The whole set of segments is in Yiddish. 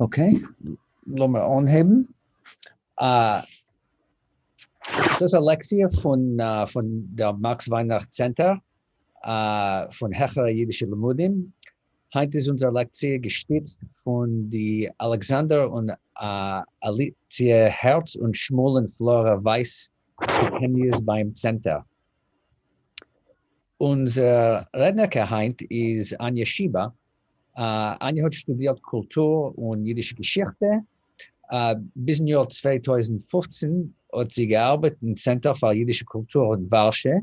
Okay, לאמיר אנהייבן. דאס איז א לעקציע פון פון דער מאקס וויינרייך צענטער פון העכערע אידישע לימודים. היינט איז אונזער לעקציע געשטיצט פון די אלעקסאנדער און אליציע הערץ און שמואל און פלארא ווייס סטיפענדיעס ביים צענטער. אונזער רעדנערקע היינט איז אניא שיבא. אניא האט שטודירט קולטור און אידישע געשיכטע. ביזן יאר 2015 האט זי געארבעט אין צענטער פאר אידישע קולטור אין ווארשע,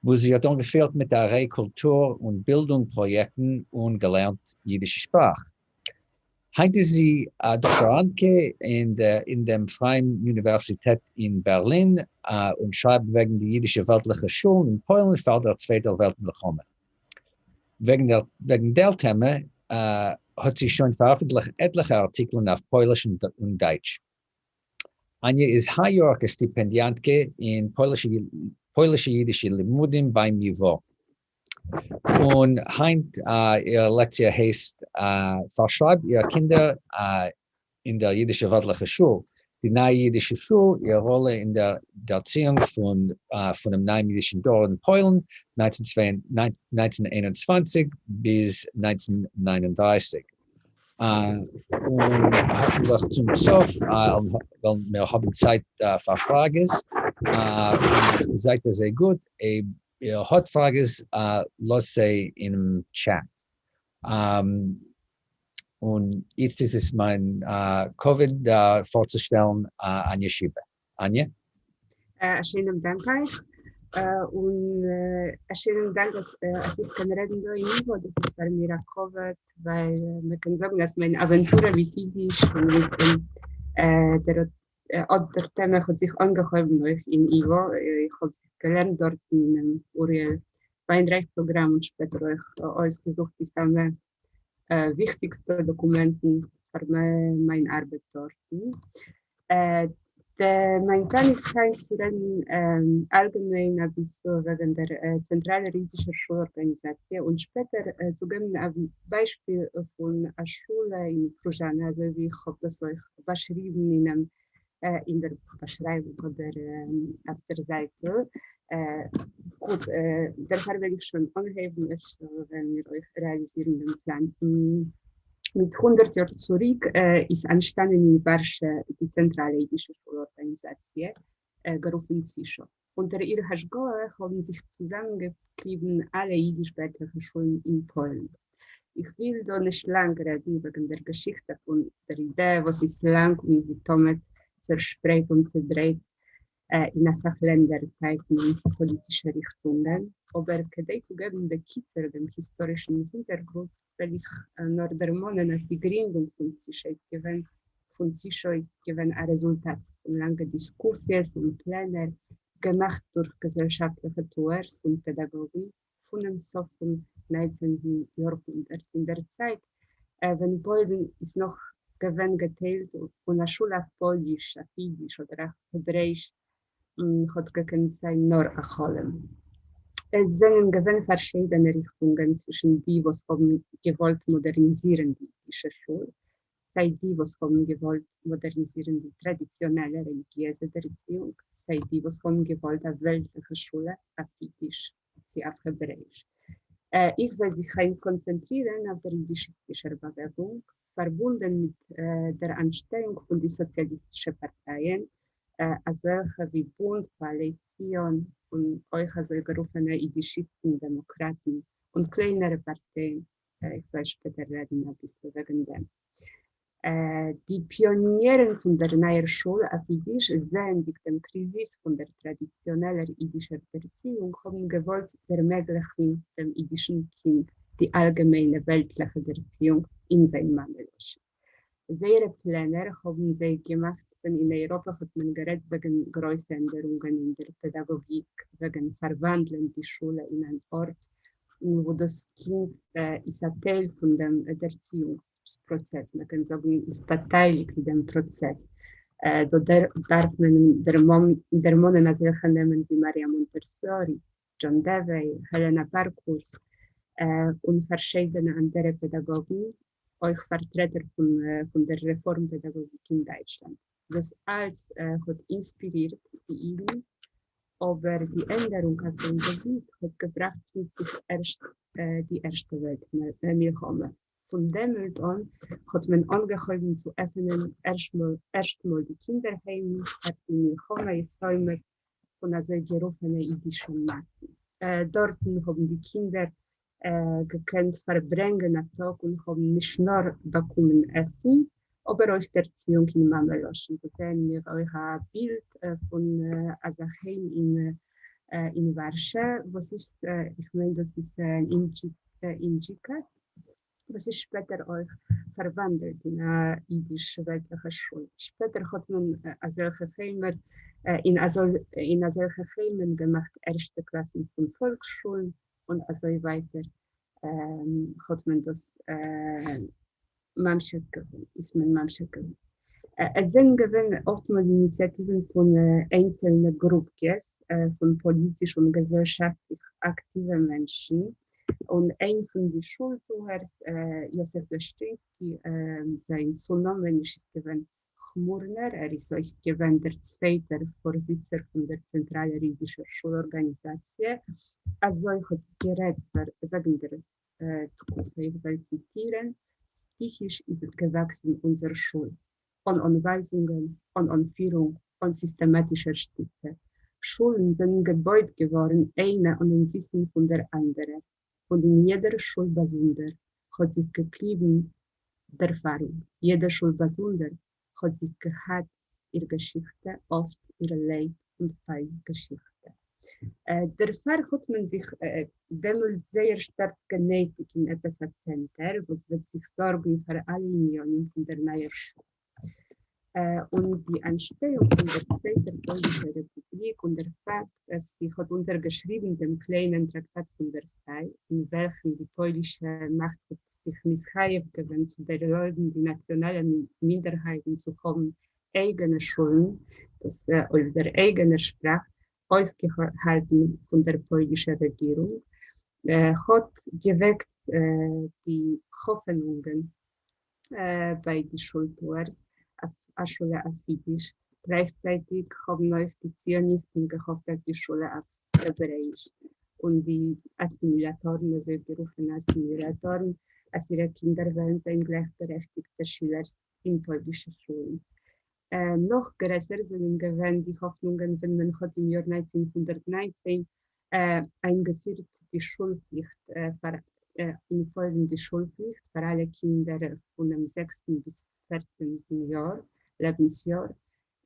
וואו זי האט אנגעפירט מיט א ריי קולטור און בילדונג פראיעקטן און געלערנט אידישע שפראך. היינט איז זי א דאקטאראנטקע אין דעם פרייען אוניווערסיטעט אין בערלין און שרייבט וועגן די אידישע וועלטליכע שולן אין פוילן פאר דער צווייטער וועלט מלחמה. וועגן דער טעמע האט זי שוין פארעפנטליכט עטליכע ארטיקלען אויף פויליש און דייטש. אניא איז היי-יאריקע סטיפענדיאנטקע אין פוילישע אידישע לימודים ביים ייווא. און היינט איר לעקציע הייסט פארשרייב איר קינדער אין דער אידישער וועלטליכע שול, די נייע אידישע שול, איר ראלע אין דער דערציאונג פונעם נייעם אידישן דור אין פוילן, 1921 ביז 1939. און האפנטליך צום סוף וועלן מיר האבן צייט פאר פראגעס, און זייט אזוי גוט אויב איר האט פראגעס לאזט זיי אינעם טשעט. און איצט איז עס מיין כבוד פארצושטעלן אניא שיבא. אניא? א שיינעם דאנק אייך, און א שיינעם דאנק אז איך קען רעדן דא אין ייווא, דאס איז פאר מיר א כבוד, ווייל מען קען זאגן אז מיין אוואנטורע מיט אידיש און מיט דער אט דער טעמע האט זיך אנגעהויבן אויך אין ייווא, איך האב זיך געלערנט דארטן אינעם אוריאל וויינרייך פראגראם און שפעטער אויך אויסגעזוכט די סאמע וויכטיגסטע דאקומענטן פאר מיין ארבעט דארטן. מיין פלאן איז היינט צו רעדן אלגעמיין אביסל וועגן דער צענטראלער אידישער שול ארגאניזאציע און שפעטער צו געבן א ביישפיל פון א שולע אין פרוזשאנע אזוי ווי איך האב דאס אויך באשריבן אינעם אין דער באשרייבונג אדער אויף דער זייטל. גוט, דערפאר וועל איך שוין אנהייבן, אפשר וועלן מיר אויך רעאליזירן דעם פלאן. מיט 100 יאר צוריק איז אנטשטאנען אין ווארשע די צענטראלע אידישע שול ארגאניזאציע, גערופן צישא. אונטער איר השגחה האבן זיך צוזאמענגעקליבן אלע אידיש-וועלטליכע שולן אין פוילן. איך וויל דא נישט לאנג רעדן וועגן דער געשיכטע פון דער אידעע וואס איז לאנג און ווי תמיד צעשפרייט און צעדרייט אין אסאך לענדער, צייטן און פאליטישע ריכטונגען, אבער כדי צו געבן בקיצור דעם היסטארישן הינטערגרונט וועל איך נאר דערמאנען אז די גרינדונג פון צישא איז געווען פון צישא איז געווען א רעזולטאט פון לאנגע דיסקוסיעס און פלענער געמאכט דורך געזעלשאפטליכע טוערס און פעדאגאגן פונעם סוף פון ניינצענטן יארהונדערט, אין דער צייט ווען פוילן איז נאך געווען געטיילט און א שולע אויף פויליש, אויף אידיש אדער אויף העברעאיש האט געקענט זיין נאר א חלום. עס זענען געווען פארשידענע ריכטונגען צווישן די וואס האבן געוואלט מאדערניזירן די אידישע שול, סיי די וואס האבן געוואלט מאדערניזירן די טראדיציאנעלע רעליגיעזע דערציאונג, סיי די וואס האבן געוואלט א וועלטליכע שולע אויף אידיש צי אויף העברעאיש. איך וועל זיך היינט קאנצענטרירן אויף דער אידישיסטישער באוועגונג, פארבונדן מיט דער אנטשטייאונג פון די סאציאליסטישע פארטייען, אזעלכע ווי בונד, פועלי ציון, און אויך אזוי-גערופענע אידישיסטן, דעמאקראטן, און קלענערע פארטייען, איך וועל שפעטער רעדן אביסל וועגן דעם. די פיאנירן פון דער נייער שול אויף אידיש, זעענדיג דעם קריזיס פון דער טראדיציאנעלער אידישער דערציאונג, האבן געוואלט דערמעגליכן דעם אידישן קינד די אלגעמיינע וועלטליכע דערציאונג אין זיין מאמע לשון. זייערע פלענער האבן זיי געמאכט ווען אין אייראפע האט מען גערעדט וועגן גרויסע ענדערונגען אין דער פעדאגאגיק, וועגן פארוואנדלען די שולע אין אן ארט וואו דאס קינד איז א טייל פון דעם דערציאונגס פראצעס, מען קען זאגן איז באטייליגט אין דעם פראצעס. דא דארף מען דערמאנען אזעלכע נעמען ווי מאריא מאנטעסארי, דזשאן דעוועי, העלענא פארקהורסט, און פארשידענע אנדערע פעדאגאגן. אויך פארטרעטער פון דער רעפארם-פעדאגאגיק אין דייטשלאנד. דאס אלץ האט אינספירירט די אידן, אבער די ענדערונג אויף דעם געביט האט געבראכט מיט זיך ערשט די ערשטע וועלט מלחמה. פון דעמאלט אן האט מען אנגעהויבן צו עפענען ערשטמאל די קינדער-היימען פאר די מלחמה יתומות פון אזוי גערופענע אידישע מאסן. דארטן האבן די קינדער געקענט פארברענגען א טאג און האבן נישט נאר באקומען עסן, אבער אויך דערציאונג אין מאמע לשון. דא זעען מיר אויך א בילד פון אזא היים אין ווארשע, וואס איז, איך מיין דאס איז אין דזשיקא, וואס איז שפעטער אויך פארוואנדלט אין א אידיש וועלטליכע שול. שפעטער האט מען אזעלכע היימער אין אזעלכע היימען געמאכט ערשטע קלאסן פון פאלקס-שולן און אזוי ווייטער האט מען דאס ממשיך געווען, איז מען ממשיך געווען. עס זענען געווען אפטמאל איניציאטיוון פון איינצעלנע גרופקעס פון פאליטיש און געזעלשאפטליך אקטיווע מענטשן, און איין פון די שול-טוערס, יוסף לעשצינסקי, זיין צונאמעניש איז געווען כמורנער, ער איז אויך געווען דער צווייטער פארזיצער פון דער צענטראלער אידישער שול ארגאניזאציע, אזוי האט גערעדט וועגן דער תקופה, איך וועל ציטירן, סטיכיש איז געוואקסן אונזער שול, אן אנווייזונגען, אן אנפירונג, אן סיסטעמאטישער שטיצע. שולן זענען געבויט געווארן איינע אנעם וויסן פון דער אנדערער, און אין יעדער שול באזונדער האט זיך געקליבן דערפארונג. יעדע שול באזונדער האט זיך געהאט איר געשיכטע, אפט איר לייד און פיין געשיכטע. דערפאר האט מען זיך דעמאלט זייער שטארק גענעטיגט אין עפעס א צענטער וואס וועט זיך זארגן פאר אלע עניינים פון דער נייער שול. און די אנטשטייאונג פון דער צווייטער פוילישער רעפובליק און דער פאקט אז זי האט אונטערגעשריבן דעם קליינעם טראקטאט פון ווערסיי אין וועלכן די פוילישע מאכט האט זיך מתחייב געווען צו דערלויבן די נאציאנאלע מינדערהייטן צו האבן אייגענע שולן, דאס אויף דער אייגענער שפראך, אויסגעהאלטן פון דער פוילישער רעגירונג, האט געוועקט די האפענונגען ביי די שולטוערס אויף א שולע אויף אידיש, גלייכצייטיג האבן אויך די ציוניסטן געהאפט אויף די שולע אויף העברעאיש, און די אסימילאטארן, אזוי גערופענע אסימילאטארן, אז אירע קינדער וועלן זיין גלייכבארעכטיגטע שילערס אין פוילישע שולן. נאך גרעסער זענען געווען די האפנונגען ווען מען האט אין יאר 1919 איינגעפירט די שולפליכט פאר אין פוילן די שולפליכט פאר אלע קינדער פונעם זעקסטן ביז פערצענטן יאר לעבנס יאר.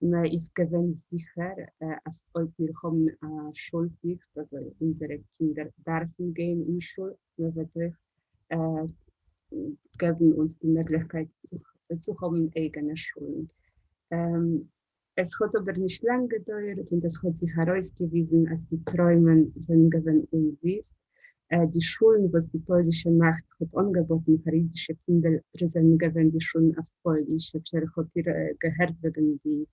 מען איז געווען זיכער אז אויב מיר האבן א שולפליכט, אזוי אונזערע קינדער דארפן גיין אין שול, מען וועט אויך געבן אונז די מעגליכקייט צו האבן אייגענע שולן. עס האט אבער נישט לאנג געדויערט און עס האט זיך ארויסגעוויזן אז די טרוימען זענען געווען אומזיסט. די שולן וואס די פוילישע מאכט האט אנגעבאטן פאר אידישע קינדער זענען געווען די שולן אויף פויליש. אפשר האט איר געהערט וועגן די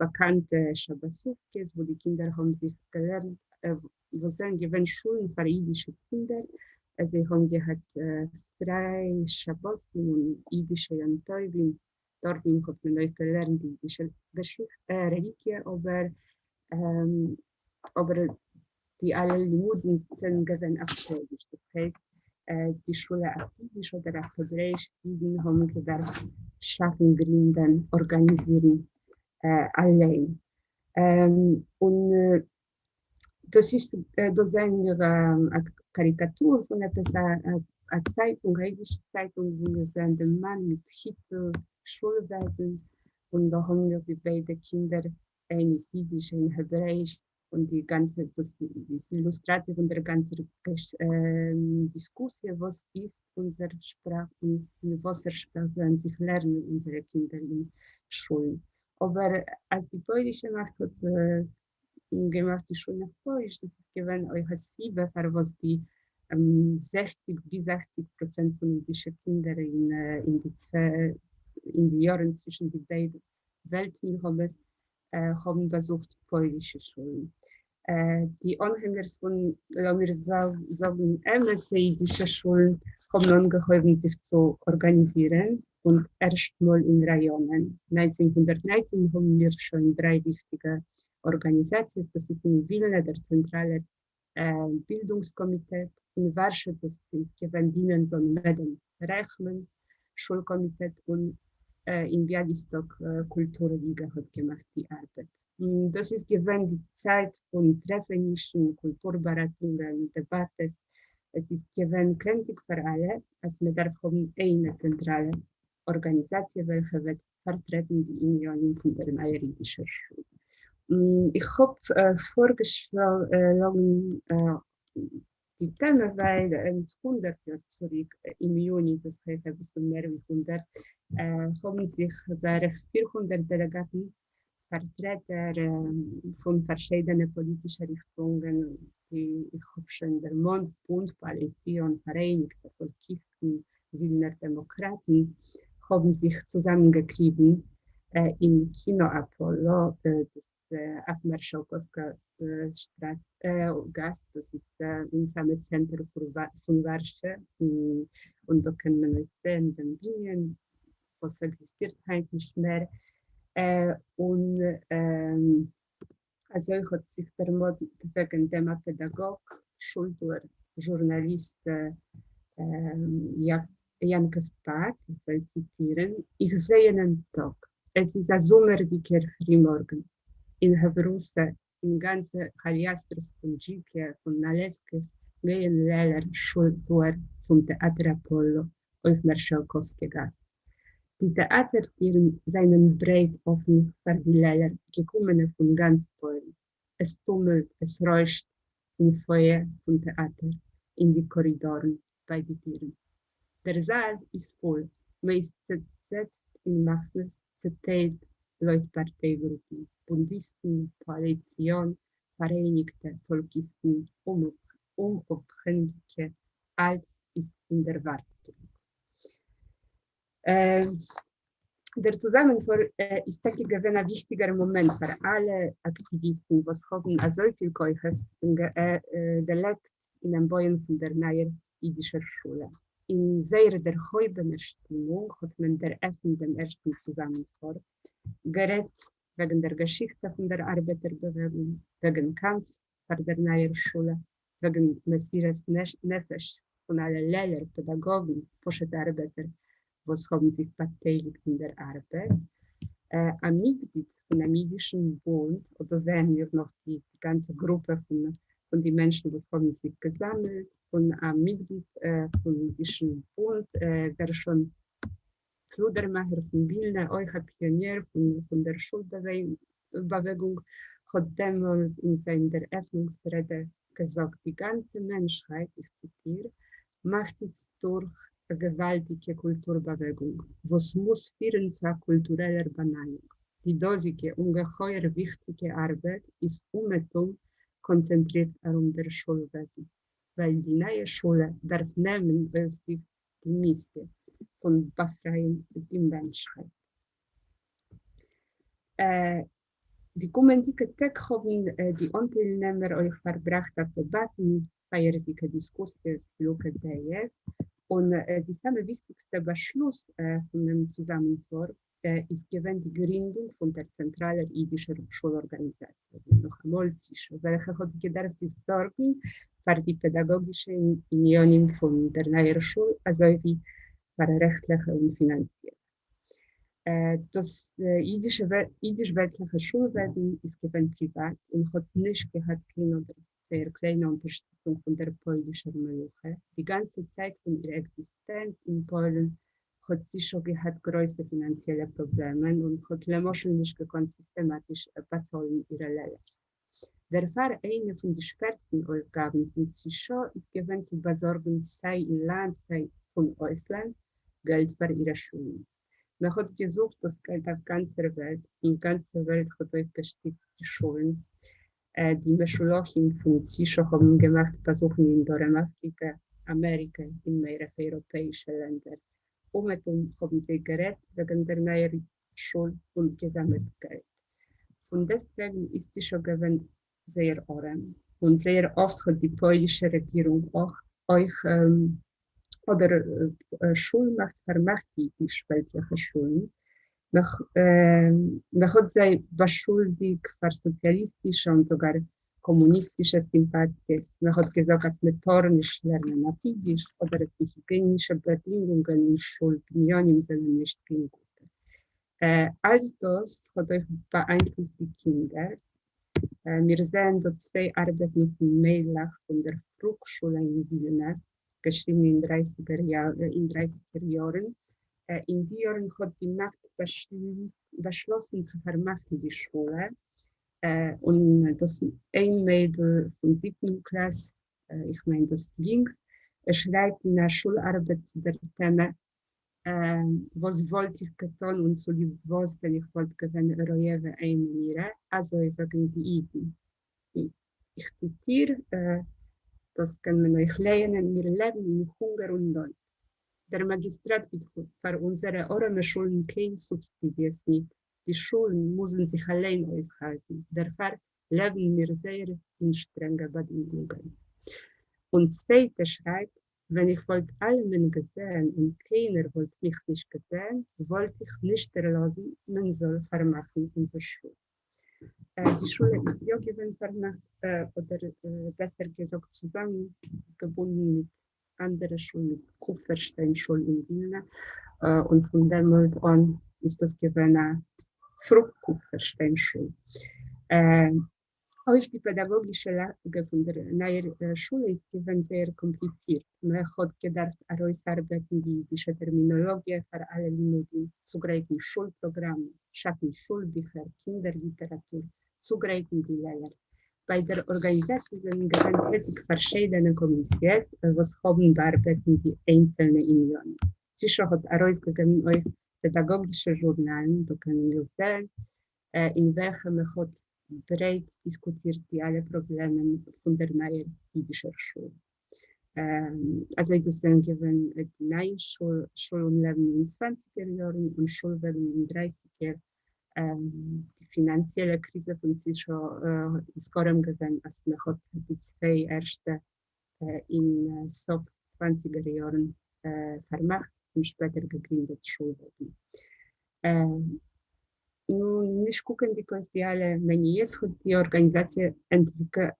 באקאנטע שבתובקעס וואו די קינדער האבן זיך געלערנט, וואס זענען געווען שולן פאר אידישע קינדער, זיי האבן געהאט פריי שבתים און אידישע יום טובים, דארטן האט מען אויך געלערנט די אידישע געשיכטע, רעליגיע, אבער אבער די אלע לימודים זענען געווען אויף פויליש, דאס הייסט די שולע אויף אידיש אדער אויף העברעאיש, אידן האבן געדארפט שאפן, גרינדען, ארגאניזירן אליין, און דאס איז דא זעען מיר א קאריקאטור פון עפעס א צייטונג, א אידישע צייטונג, וואו מיר זעען דעם מאן מיט היטל, שולוועזן, און דא האבן מיר די ביידע קינדער, איין איז אידיש איין העברעאיש, און די גאנצע דאס איז אילוסטראציע פון דער גאנצער דיסקוסיע וואס איז אונזער שפראך און אין וואסער שפראך זאלן זיך לערנען אונזערע קינדער אין שולן. אבער אז די פוילישע מאכט האט געמאכט די שולן אויף פויליש, דאס איז געווען אויך א סיבה פארוואס די 60 ביז 80% פון אידישע קינדער אין די אין די יארן צווישן די ביידע וועלט מלחמות האבן באזוכט פוילישע שולן. די אנהענגערס פון, לאמיר זאגן, אמת'ע אידישע שולן האָבן אָנגעהויבן זיך צו אָרגאַניזירן און ערשט מאָל אין ראַיאָנען. 1919 האָבן מיר שוין דרײַ וויכטיקע אָרגאַניזאַציעס, דאָס איז אין ווילנע דער צענטראַלער בילדונגס-קאָמיטעט, אין וואַרשע דאָס איז געווען דינענזאָן מעדעם רייכמאַן שול-קאָמיטעט און אין ביאַליסטאָק קולטור-ליגע האָט געמאַכט די אַרבעט. דאָס איז געווען די צײַט פֿון טרעפֿענישן, קולטור-באַראַטונגען, דעבאַטעס. עס איז געווען קענטיק פֿאַר אַלע, אַז מע דאַרף האָבן איין צענטראַלע אָרגאַניזאַציע, וועלכע וועט פֿאַרטרעטן די ענינים פֿון דער נײַער ייִדישער שול. איך האָב פֿאָרגעשלאָגן די טעמע, ווײַל מיט 100 יאָר צוריק, אין יוני, דאָס הייסט אַ ביסל מער ווי 100, האָבן זיך בערך 400 דעלעגאַטן, פֿאַרטרעטער פֿון פֿאַרשיידענע פּאָליטישע ריכטונגען, ווי איך האָב שוין דערמאָנט, בונד, פּועלי ציון, פֿאַראייניקטע פֿאָלקיסטן, ווילנער דעמאָקראַטן, האָבן זיך צוזאַמענגעקליבן אין קינאָ אַפּאָלאָ, דאָס אויף מאַרשאַלקאָווסקאַ שטראַס, גאַס, דאָס איז אין סאַמע צענטער פֿון וואַרשע, און דאָ קען מען אויך זען דעם בנין, וואָס עקזיסטירט הײַנט נישט מער. און אַזוי האָט זיך דערמאָנט וועגן דעם אַ פּעדאַגאָג, שולטוער, זשורנאַליסט יעקבֿ פּאַט, איך וועל ציטירן, איך זע יענעם טאָג. עס איז אַ זומערדיקער פֿרימאָרגן. אין חבֿרותא, אין גאַנצע כאַליאַסטרעס פֿון דזשיקיע, פֿון נאַלעווקעס, גייען לעלער, שולטוער צום טעאַטער אַפּאָלאָ אויף מאַרשאַלקאָווסקע גאַס. די טעאַטער-טירן זײַנען ברייט אָפֿן פֿאַר די לעלער, געקומענע פֿון גאַנץ פּוילן. עס טומלט, עס רוישט אין פֿאָיע פֿון טעאַטער, אין די קאָרידאָרן, בײַ די טירן. דער זאַל איז פֿול, מע איז צעזעצט אין מחנות, צעטיילט לויט פּאַרטיי-גרופּן, בונדיסטן, פּועלי-ציון, פֿאַראייניקטע פֿאָלקיסטן, אומאָפּהענגיקע, אַלץ איז אין דערוואַרטונג. דער צוזאַמענפֿאָר איז טאַקע געווען אַ וויכטיקער מאָמענט פֿאַר אַלע אַקטיוויסטן, וואָס האָבן אַזוי פֿיל כּוחות געלייגט אינעם בויען פֿון דער נײַער ייִדישער שולע. אין זייער דערהויבענער שטימונג האָט מען דערעפֿנט דעם ערשטן צוזאַמענפֿאָר, גערעדט וועגן דער געשיכטע פֿון דער אַרבעטער-באַוועגונג, וועגן קאַמף פֿאַר דער נײַער שולע, וועגן מסירת נפֿש פֿון אַלע לערער, פּעדאַגאָגן, פּשוטע אַרבעטער, וואָס האָבן זיך באַטייליקט אין דער אַרבעט. אַ מיטגליד פֿונעם ייִדישן בונד, אָט דאָ זעען מיר נאָך די גאַנצע גרופּע פֿון די מענטשן, וואָס האָבן זיך געזאַמלט, און אַ מיטגליד פֿון ייִדישן בונד, גרשון פלודערמאכער פון ווילנע, אויך א פיאנער פון דער שול-באוועגונג, האט דעמאלט אין זיין דערעפנונגס-רעדע געזאגט, די גאנצע מענטשהייט, איך ציטיר, מאכט איצט דורך א געוואלדיגע קולטור-באוועגונג, וואס מוז פירן צו א קולטורעלער באנייאונג. די דאזיגע אומגעהויער וויכטיגע ארבעט איז אומעטום קאנצענטרירט ארום דער שול-וועזן, ווייל די נייע שולע דארף נעמען אויף זיך די מיסיע פון באפרייען די מענטשהייט. די קומענדיגע טעג האבן די אנטיילנעמער אויך פארבראכט אויף דעבאטן, פייערדיגע דיסקוסיעס, חילוקי דעות, און די סאמע וויכטיגסטע באשלוס פונעם צוזאמענפאר איז געווען די גרינדונג פון דער צענטראלער אידישער שול-ארגאניזאציע, ווי נאכאמאל צישא, וועלכע האט געדארפט זיך זארגן פאר די פעדאגאגישע עניינים פון דער נייער שול אזוי ווי פאר רעכטליכע און פינאנציעלע. דאס אידיש-וועלטליכע שולוועזן איז געווען פריוואט און האט נישט געהאט קיין אדער זייער קליינע אונטערשטיצונג פון דער פוילישער מלוכה די גאנצע צייט פון איר עקזיסטענץ אין פוילן האט צישא געהאט גרויסע פינאנציעלע פראבלעמען און האט למשל נישט געקאנט סיסטעמאטיש באצאלן אירע לעלערס. דערפאר איינע פון די שווערסטן אויפגאבן פון צישא איז געווען צו באזארגן סיי אין לאנד סיי פון אויסלאנד געלט פאר אירע שולן. מען האט געזוכט דאס געלט אויף גאנצער וועלט און גאנצע וועלט האט אויפגעשטיצט די שולן. די משולחים פון צישא האבן געמאכט באזוכן אין דרום אפריקע, אמעריקע, אין מערערע אייראפעאישע לענדער. אומעטום האבן זיי גערעדט וועגן דער נייער שול און געזאמלט געלט. פון דעסטוועגן איז צישא געווען זייער ארעם, און זייער אפט האט די פוילישע רעגירונג אויך האט דער שולמאכט פארמאכט די יידיש-וועלטלעכע שולן, מען האט זיי באשולדיגט פאר סאציאליסטישע און זאגאר קאמוניסטישע סימפאטיעס, מען האט געזאגט אז מען טאר נישט לערנען אויף יידיש, אדער אז די היגיענישע באדינגונגען אין שול בנינים זענען נישט קיין גוטע. אלץ דאס האט אויך באאיינפלוסט די קינדער. מיר זעען דא צוויי ארבעטן פון מיידלעך פון דער פרוק-שולע אין ווילנע, געשריבן אין דרייסיגער יארן. אין די יארן האט די מאכט באשלאסן צו פארמאכן די שולע, און דאס איין מיידל פון זיבטן קלאס, איך מיין דאס לינקס, שרייבט אין א שול ארבעט צו דער טעמע וואס וואלט איך געטון און צוליב וואס ווען איך וואלט געווען רואה ואינו נראה, אזוי וועגן די אידן. איך ציטיר, דאס קען מען אויך לייענען, מיר לעבן אין הונגער און נויט. דער מאגיסטראט גיט פאר אונזערע ארעמע שולן קיין סובסידיעס ניט, די שולן מוזן זיך אליין אויסהאלטן, דערפאר לעבן מיר זייער אין שטרענגע באדינגונגען. און צווייטע שרייבט, ווען איך וואלט אלעמען געזען און קיינער וואלט מיך נישט געזען, וואלט איך נישט דערלאזן מען זאל פארמאכן אונזער שול. די שולע איז יא געווען פארמאכט, אדער בעסער געזאגט צוזאמענגעבונדן מיט אנדערע שולן, מיט קופערשטיין שול אין ווילנע, און פון דעמאלט אן איז דאס געווען א פרוק-קופערשטיין שול. אויך די פּעדאַגאָגישע לאַגע פֿון דער נײַער שולע איז געווען זייער קאָמפּליצירט. מע האָט געדאַרפֿט אַרויסאַרבעטן די ייִדישע טערמינאָלאָגיע פֿאַר אַלע לימודים, צוגרייטן שול-פּראָגראַמען, שאַפֿן שול-ביכער, קינדער-ליטעראַטור, צוגרייטן די לערער. בײַ דער אָרגאַניזאַציע זענען געווען טעטיק פֿאַרשיידענע קאָמיסיעס, וואָס האָבן באַאַרבעטן די איינצלנע ענינים. צישאָ האָט אַרויסגעגעבן אויך פּעדאַגאָגישע זשורנאַלן, דאָ קענען מיר זען, אין וועלכע מע האָט ברייט דיסקוטירט די אלע פראבלעמען פון דער נייער אידישער שול. אזוי דאס זענען געווען די נייע שול און לעבן אין צוואנציגער יארן און שול וועגן אין דרייסיגער. די פינאנציעלע קריזע פון צישא איז גורם געווען אז מען האט די צוויי ערשטע אין סוף צוואנציגער יארן פארמאכט און שפעטער געגרינדעט שול וועגן. נו, נישט קוקנדיג אויף די אלע מניעות האט די ארגאניזאציע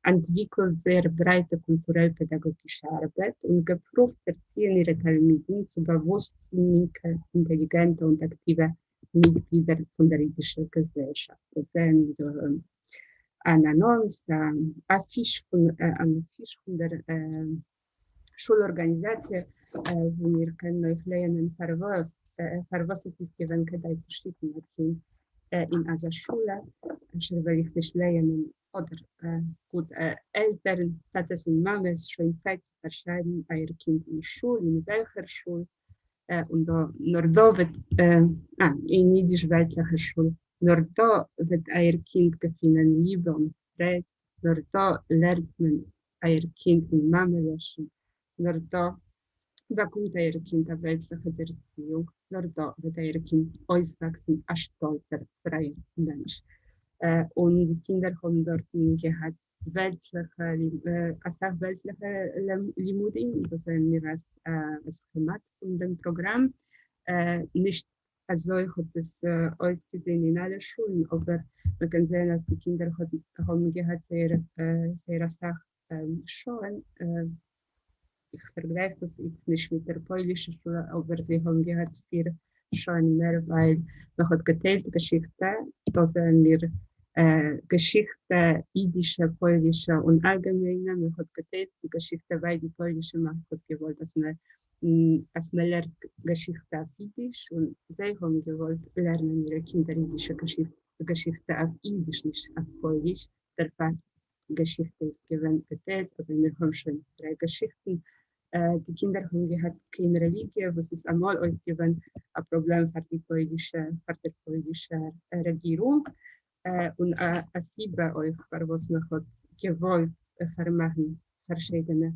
אנטוויקלט זייער ברייטע קולטורעל-פעדאגאגישע ארבעט און געפרואווט ערציען אירע תלמידים צו באוואוסטזיניגע, אינטעליגענטע און אקטיווע מיטגלידער פון דער אידישער געזעלשאפט. דאס זעען מיר דא אן אנאנס, א אפיש פון אן אפיש פון דער שול ארגאניזאציע, וואו מיר קענען אויך לייענען פארוואס פארוואס עס איז געווען כדאי צו שיקן א קינד אין אזא שולע, אפשר וועל איך נישט לייענען, אדער גוט, עלטערן, טאטעס און מאמעס, שוין צייט צו פארשרייבן אייער קינד אין שול, אין וועלכער שול, און דא, נאר דא וועט, אה, אין אידיש וועלטליכע שול, נאר דא וועט אייער קינד געפינען ליבע און פרייד, נאר דא לערנט מען אייער קינד אין מאמע לשון, נאר דא באקומט אייער קינד א וועלטליכע דערציאונג, נאר דא וועט אייער קינד אויסוואקסן א שטאלצער פרייער מענטש. און די קינדער האבן דארטן געהאט וועלטליכע, אסאך וועלטליכע לימודים, דאס זעען מיר א סכעמאט פון דעם פראגראם, נישט אזוי האט עס אויסגעזען אין אלע שולן, אבער מען קען זען אז די קינדער האבן געהאט זייער זייער אסאך שעה'ן, איך פארגלייך דאס איצט נישט מיט דער פוילישע שולע, אבער זיי האבן געהאט פיר שעה'ן מער ווייל מען האט געטיילט געשיכטע, דא זעען מיר געשיכטע, אידישע, פוילישע און אלגעמיינע, מען האט געטיילט די געשיכטע ווייל די פוילישע מאכט האט געוואלט אז מען אז מען לערנט געשיכטע אויף אידיש, און זיי האבן געוואלט לערנען אירע קינדער אידישע געשיכטע אויף אידיש נישט אויף פויליש, דערפאר געשיכטע איז געווען געטיילט, אזוי מיר האבן שוין דריי געשיכטן, די קינדער האבן געהאט קיין רעליגיע וואס איז אמאל אויך געווען א פראבלעם פאר די פוילישע פאר דער פוילישער רעגירונג, און א סיבה אויך פארוואס מען האט געוואלט פארמאכן פארשידענע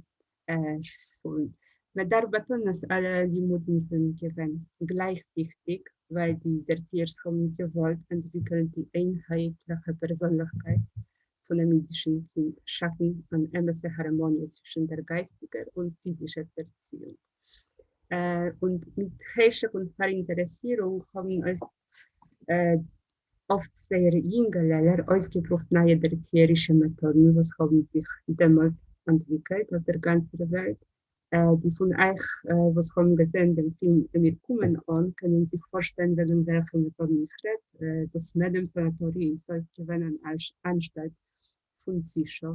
שולן. מען דארף באטאנען אז אלע לימודים זענען געווען גלייך וויכטיג, ווייל די דערציערס האבן געוואלט אנטוויקלן די איינהייטליכע פערזאנליכקייט פונעם אידישן קינד, שאפן אן אמת'ע הארמאניע צווישן דער גייסטיגער און פיזישער דערציאונג. און מיט חשק און פאראינטערעסירונג האבן אויך אפט זייער יונגע לעלער אויסגעפרואווט נייע דערציערישע מעטאדן וואס האבן זיך דעמאלט אנטוויקלט אויף דער גאנצער וועלט. די פון אייך וואס האבן געזען דעם פילם מיר קומען אן קענען זיך פארשטעלן וועגן וועלכע מעטאדן איך רעד. דאס מעדעם סאנאטאריע איז אויך געווען אן אנשטאלט פון צישא,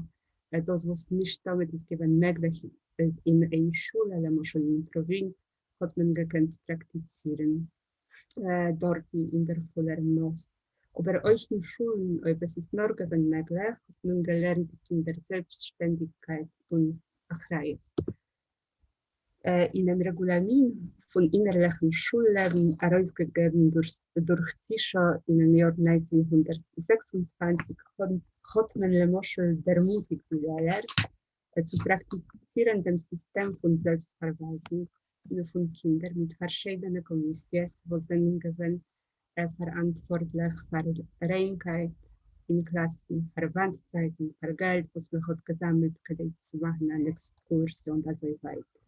דאס וואס נישט תמיד איז געווען מעגליך אין איין שולע, למשל אין פראווינץ, האט מען געקענט פראקטיצירן דארטן אין דער פולער מאס. אבער אויך אין שולן, אויב עס איז נאר געווען מעגליך, האט מען געלערנט די קינדער זעלבסטשטענדיגקייט און אחריות. אינעם רעגולאמין פון אינערליכן שול-לעבן, ארויסגעגעבן דורך צישא אינעם יאר 1926, האט מען למשל דערמוטיגט די לערערס צו פראקטיצירן דעם סיסטעם פון זעלבסטפארוואלטונג פון קינדער מיט פארשיידענע קאמיסיעס וואס זענען געווען פאראנטווארטליך פאר ריינקייט אין קלאסן, פאר וואנט-צייטן, פאר געלט וואס מען האט געזאמלט כדי צו מאכן אן עקסקורסיע און אזוי ווייטער.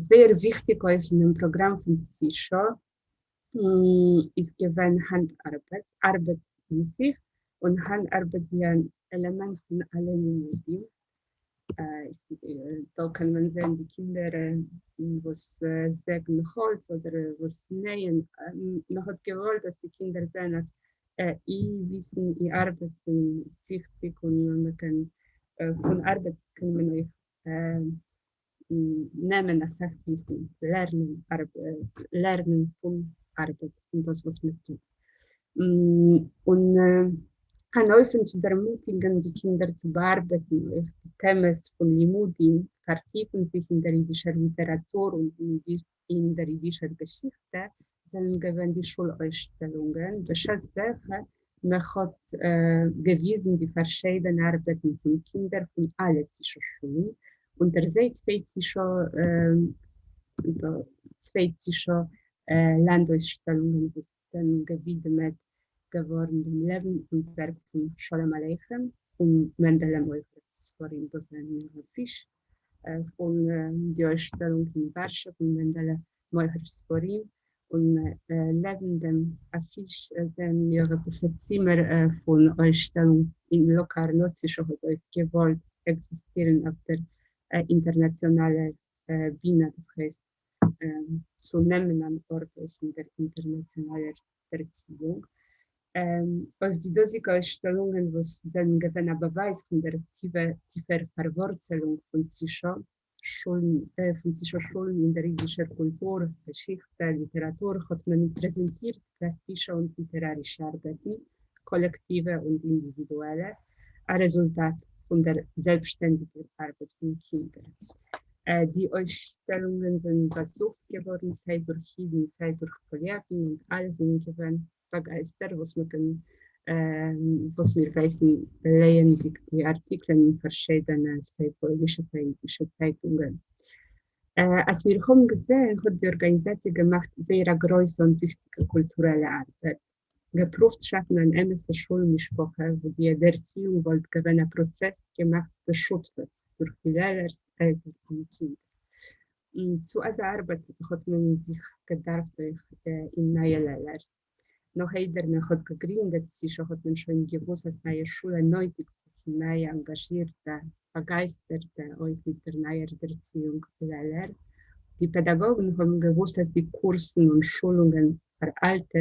זייער וויכטיג אויך אינעם פראגראם פון צישא איז געווען האנט-ארבעט, ארבעט אין זיך, און האנט-ארבעט ווי אן עלעמענט פון אלע לימודים. דא קען מען זען די קינדער וואס זעגן האלץ אדער וואס נייען, מען האט געוואלט אז די קינדער זען אז אי וויסן אי ארבעט זענען וויכטיג און מען קען פון ארבעט קען מען אויך נעמען אסאך וויסן, לערנען לערנען פון ארבעט פון דאס וואס מען טוט. און אן אופן צו דערמוטיגן די קינדער צו באארבעטן אויך די טעמעס פון לימודים, פארטיפן זיך אין דער אידישער ליטעראטור און אין דער אידישער געשיכטע, זענען געווען די שול-אויסשטעלונגען, בשעת וועלכע מען האט געוויזן די פארשיידענע ארבעטן פון קינדער פון אלע צישא שולן, אונטער זיי צוויי צישא לאנד-אויסשטעלונגען וואס זענען געווידמעט געווארן דעם לעבן און ווערק פון שלום עליכם און מענדעלע מוכר ספרים, דאס זענען אפיש פון די אויסשטעלונג אין ווארשע פון מענדעלע מוכר ספרים, און לעבן דעם אפיש זעען מיר עפעס א צימער פון אויסשטעלונג אין לאקארנא, צישא האט אויך געוואלט עקזיסטירן אויף דער אינטערנאציאנאלער בינע, דאס הייסט צו נעמען אן ארט אויך אין דער אינטערנאציאנאלער דערציאונג. אויף די דאזיגע אויסשטעלונגען וואס זענען געווען א באווייז פון דער טיפער פארווארצעלונג פון צישא שולן, פון צישא שולן אין דער אידישער קולטור, געשיכטע, ליטעראטור, האט מען פרעזענטירט פלאסטישע און ליטערארישע ארבעטן, קאלעקטיווע און אינדיווידועלע, א רעזולטאט פון דער זעלבסטשטענדיגער ארבעט פון קינדער. די אויסשטעלונגען זענען באזוכט געווארן סיי דורך אידן סיי דורך פאליאקן און אלע זענען געווען באגייסטערט וואס מען קען וואס מיר ווייסן לייענדיג די ארטיקלען אין פארשידענע סיי פוילישע סיי אידישע צייטונגען. אז מיר האבן געזען האט די ארגאניזאציע געמאכט זייער א גרויסע און וויכטיגע קולטורעלע ארבעט. געפרואווט שאפן אן אמת'ע שול משפחה וואו די ערציאונג וואלט געווען א פראצעס געמאכט בשותפות דורך די לערערס, עלטערן און קינדער. צו אזא ארבעט האט מען זיך געדארפט אויך אין נייע לערערס. נאך איידער מען האט געגרינדעט צישא האט מען שוין געוואוסט אז נייע שולע נויטיגט זיך אין נייע אנגאזשירטע, באגייסטערטע אויך מיט דער נייער דערציאונג לערער. די פעדאגאגן האבן געוואוסט אז די קורסן און שולונגען פאר אלטע,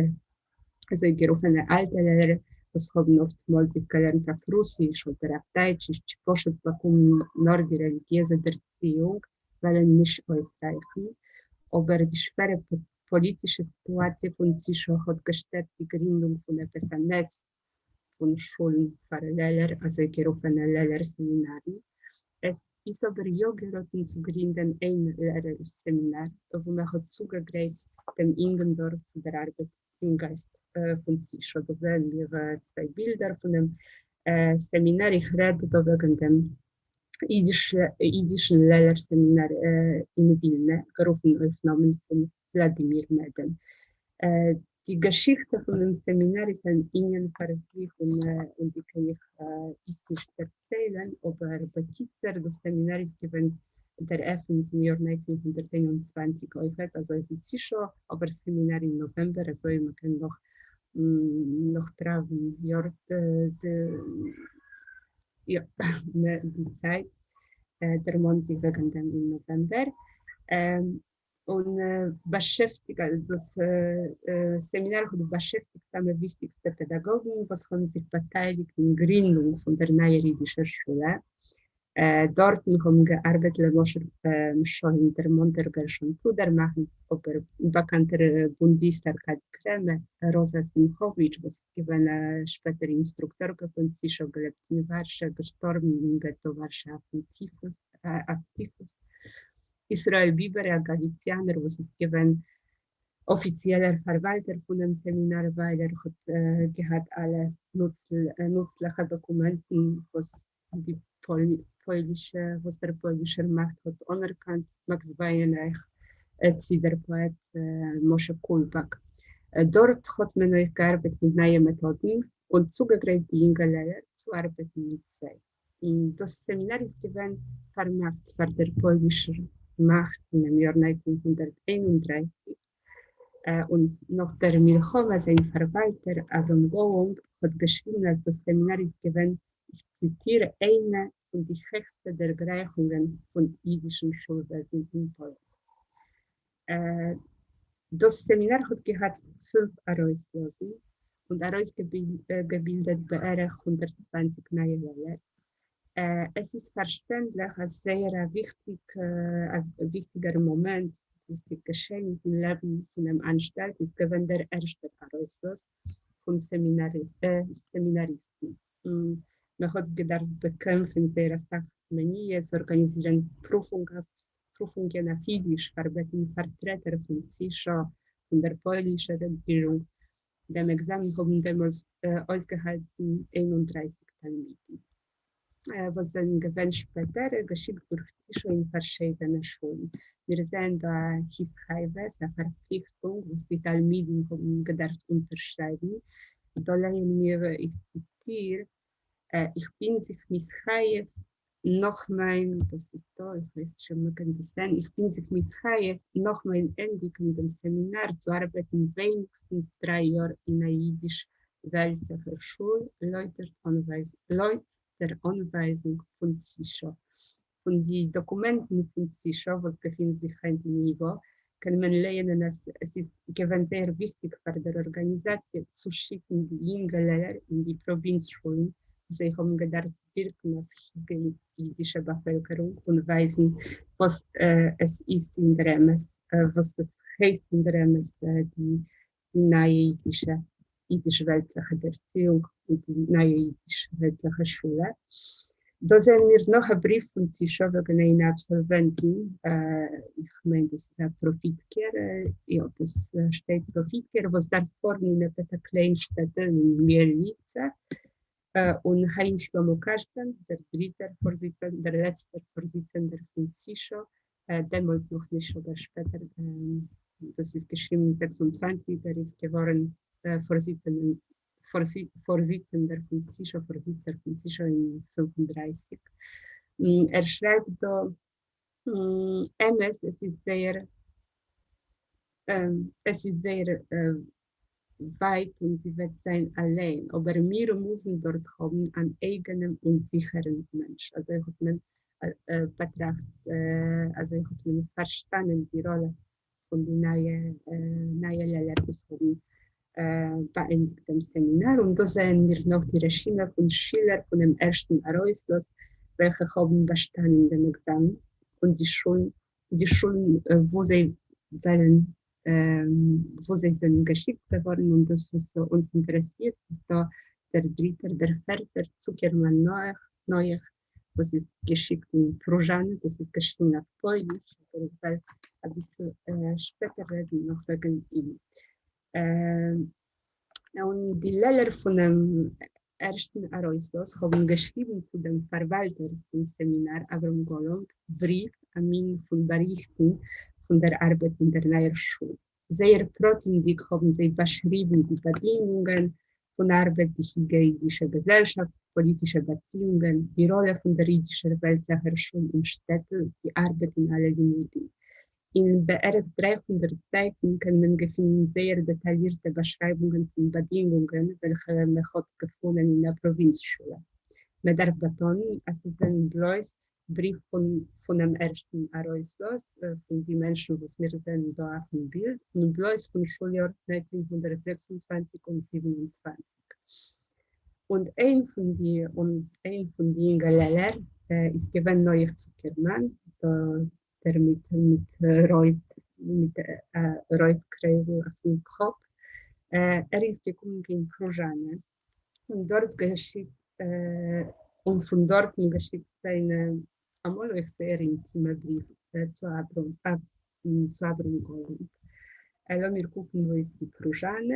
אזוי גערופענע אלטע לערער וואס האבן אפטמאל זיך געלערנט אויף רוסיש אדער אויף דייטשיש צו פשוט באקומען נאר די רעליגיעזע דערציאונג וועלן נישט אויסרייכן, אבער די שווערע פאליטישע סיטואציע פון צישא האט געשטערט די גרינדונג פון עפעס א נעץ פון שולן פאר לערער, אזוי גערופענע לערער סעמינארן. עס איז אבער יא געראטן צו גרינדען איין לערער סעמינאר, וואו מען האט צוגעגרייט דעם אינגן דור צו דער ארבעט אין גייסט פון צישא. דא זעען מיר צוויי בילדער פונעם סעמינאר, איך רעד דא וועגן דעם אידישן לערער סעמינאר אין ווילנע, גערופן אויף נאמען פון וולאדימיר מעדעם. די געשיכטע פון דעם סעמינאר איז אן ענין פאר זיך און די קען איך איצט נישט דערציילן, אבער בקיצור, דאס סעמינאר איז געווען דערעפנט אין יאר 1921 אויכעט אזוי ווי צישא, אבער סעמינאר אין נאוועמבער אזוי מען קען נאך נאך פראווען יאר יא די צייט דערמאנט זיך וועגן דעם אין נאוועמבער. און באשעפטיגט, דאס סעמינאר האט באשעפטיגט סאמע וויכטיגסטע פעדאגאגן וואס האבן זיך באטייליגט אין גרינדונג פון דער נייער אידישער שולע. דארטן האבן געארבעט למשל שוין דערמאנטער גרשון פודערמאכן, אבער באקאנטער בונדיסט ארקאדי קרעמער, ראזא סימכאוויטש וואס איז געווען א שפעטער אינסטרוקטארקע פון צישא, געלעבט אין ווארשע, געשטארבן אין געטא ווארשע אויף טיפוס. ישראל ביבער, א גאליציאנער וואס איז געווען אפיציעלער פארוואלטער פונעם סעמינאר ווייל ער האט געהאט אלע נוצליכע דאקומענטן וואס די פוילישע וואס דער פוילישער מאכט האט אנערקענט, מאקס וויינרייך צי דער פאעט משה קולבאק. דארט האט מען אויך געארבעט מיט נייע מעטאדן און צוגעגרייט די יונגע לערער צו ארבעטן מיט זיי. דאס סעמינאר איז געווען פארמאכט פאר דער פוילישער מאכט אינעם יאר 1931, און נאך דער מלחמה זיין פארוואלטער אברהם גאלאמב האט געשריבן אז דאס סעמינאר איז געווען, איך ציטיר, איינע פון די העכסטע דערגרייכונגען פון אידישן שולוועזן אין פוילן. דאס סעמינאר האט געהאט פינף ארויסלאזן און ארויסגעבילדעט בערך 120 נייע לערער. עס איז פארשטענדליך אז זייער א וויכטיגער מאמענט, וויכטיג געשעעניש אין לעבן פונעם אנשטאלט איז געווען דער ערשטער ארויסלאז פון סעמינאריסטן. מען האט געדארפט באקעמפן זייער אסאך מניעות, ארגאניזירן פרופונגען אויף אידיש, פארבעטן פארטרעטער פון צישא, פון דער פוילישער רעגירונג. דעם עקזאמען האבן דעמאלסט אויסגעהאלטן 31 תלמידים, וואס זענען געווען שפעטער געשיקט דורך צישא אין פארשידענע שולן. מיר זעען דא א התחייבות, א פארפליכטונג וואס די תלמידים האבן געדארפט אונטערשרייבן. דא לייענען מיר, איך ציטיר, איך בין זיך מתחייב נאך מיין, וואס איז דא, איך ווייס נישט אויב מ'קען דאס זען, איך בין זיך מתחייב נאך מיין ענדיגן דעם סעמינאר צו ארבעטן ווייניגסטנס דריי יאר אין א אידיש וועלטליכער שול לויט דער אנווייזונג פון צישא. פון די דאקומענטן פון צישא וואס געפינט זיך היינט אין ייווא קען מען לייענען אז עס איז געווען זייער וויכטיג פאר דער ארגאניזאציע צו שיקן די יונגע לערער אין די פראווינץ שולן וואו זיי האבן געדארפט ווירקן אויף היגע אידישע באפעלקערונג און ווייזן וואס עס איז אין דער אמת, וואס עס הייסט אין דער אמת די נייע אידישע אידיש-וועלטליכע דערציאונג און די נייע אידיש-וועלטליכע שולע. דא זעען מיר נאך א בריוו פון צישא וועגן איינע אבסאלווענטין, איך מיין דאס איז א פראפיטקער, יא דאס שטייט פראפיטקער, וואס דארף פארן אין עפעס א קליין שטעטל אין מיעלניצע, און חיים שלמה קאשטאן, דער דריטער פארזיצענדער, דער לעצטער פארזיצענדער פון צישא, דעמאלט נאך נישט אבער שפעטער, דאס איז געשריבן אין 26, ער איז געווארן פארזיצענדער פון צישא, פארזיצער פון צישא אין 35. ער שרייבט דא, אמת, עס איז זייער, עס איז זייער ווייט און זי וועט זיין אליין, אבער מיר מוזן דארט האבן אן אייגענעם און זיכערן מענטש, אזוי האט מען באטראכט, אזוי האט מען פארשטאנען די ראלע פון די נייע נייע לערער וואס האבן באענדיגט דעם סעמינאר, און דא זעען מיר נאך די רשימה פון שילער פונעם ערשטן ארויסלאז וועלכע האבן באשטאנען דעם עקזאמען, און די שולן די שולן וואו זיי וועלן וואו זיי זענען געשיקט געווארן, און דאס וואס אונז אינטערעסירט איז דא דער דריטער, דער פערטער, צוקערמאן נוח, נוח, וואס איז געשיקט אין פרוזשאנע, דאס איז געשריבן אויף פויליש, אבער איך וועל אביסל שפעטער רעדן נאך וועגן אים. און די לערער פונעם ערשטן ארויסלאז האבן געשריבן צו דעם פארוואלטער פון סעמינאר אברהם גאלאמב בריוו, א מין פון באריכטן פון דער ארבעט אין דער נייער שול. זייער פרטימדיק האבן זיי באשריבן די באדינגונגען פון ארבעט, די היגע אידישע געזעלשאפט. ייִדיש-פּאָליטישע באַציִונגען, די ראָלע פֿון דער ייִדישער וועלטלעכער שול אין שטעטל, די אַרבעט אין אַלע לימודים. אין בערך 300 זײַטן קען מען געפֿינען זייער דעטאַלירטע באַשרײַבונגען פֿון באַדינגונגען, וועלכע מע האָט געפֿונען אין אַ פּראָווינץ-שולע. מע דאַרף באַטאָנען, אַז עס זענען בלויז בריוו פון פונעם ערשטן ארויסלאז פון די מענטשן וואס מיר זעען דא אויפן בילד, און בלויז פון שוליאר 1926 און 27. און איין פון די און איין פון די אינגע לערער איז געווען נח צוקערמאן, דער מיט מיט רויט מיט א רויט קרייזל אויפן קאפ, ער איז געקומען קיין פרוזשאנע און דארט געשיקט און פון דארטן געשיקט זיינע אמאל אויך זייער אינטימע בריוו צו אברהם גאלאמב. לאמיר קוקן וואו איז די פרוזשאנע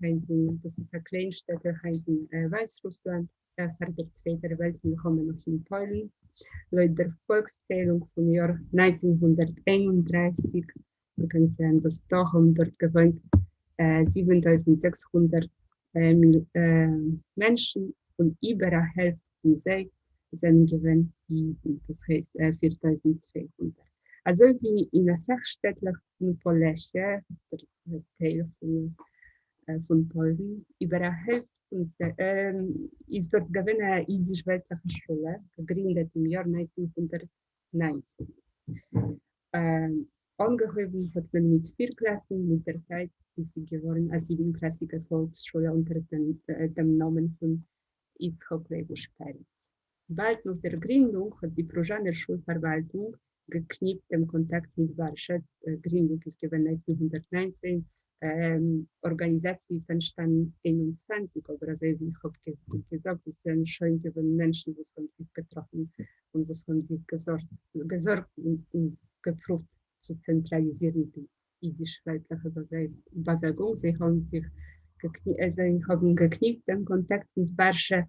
היינט אין, דאס איז א קליין שטעטל היינט אין ווייסרוסלאנד, פאר דער צווייטער וועלט מלחמה נאך אין פוילן. לויט דער פאלקסציילונג פון יאר 1931, מ'קען זען וואס דא האבן דארט געוואוינט 7600 מענטשן און איבער א העלפט פון זיי זענען געווען אידן, דאס הייסט 4200. אזוי ווי אין אסאך שטעטלעך פון פאלעסיע, דער טייל פון פוילן, איבער א העלפט פון זיי איז דארט געווען א אידיש-וועלטליכע שולע, געגרינדעט אין יאר 1919. אנגעהויבן האט מען מיט פיר קלאסן, מיט דער צייט איז זי געווארן א זיבן-קלאסיגע פאלקס-שולע אונטער דעם נאמען פון יצחק לייבוש פרץ. באלד נאך דער גרינדונג האט די פרוזשאנער שול-פארוואלטונג געקניפט דעם קאנטאקט מיט ווארשע, גרינדונג איז געווען 1919, ארגאניזאציע איז אנטשטאנען 21, אבער אזוי ווי איך האב געזאגט עס זענען שוין געווען מענטשן וואס האבן זיך געטראפן און וואס האבן זיך געזארגט און געפרואווט צו צענטראליזירן די אידיש-וועלטליכע באוועגונג, זיי האבן זיך זיי האבן געקניפט דעם קאנטאקט מיט ווארשע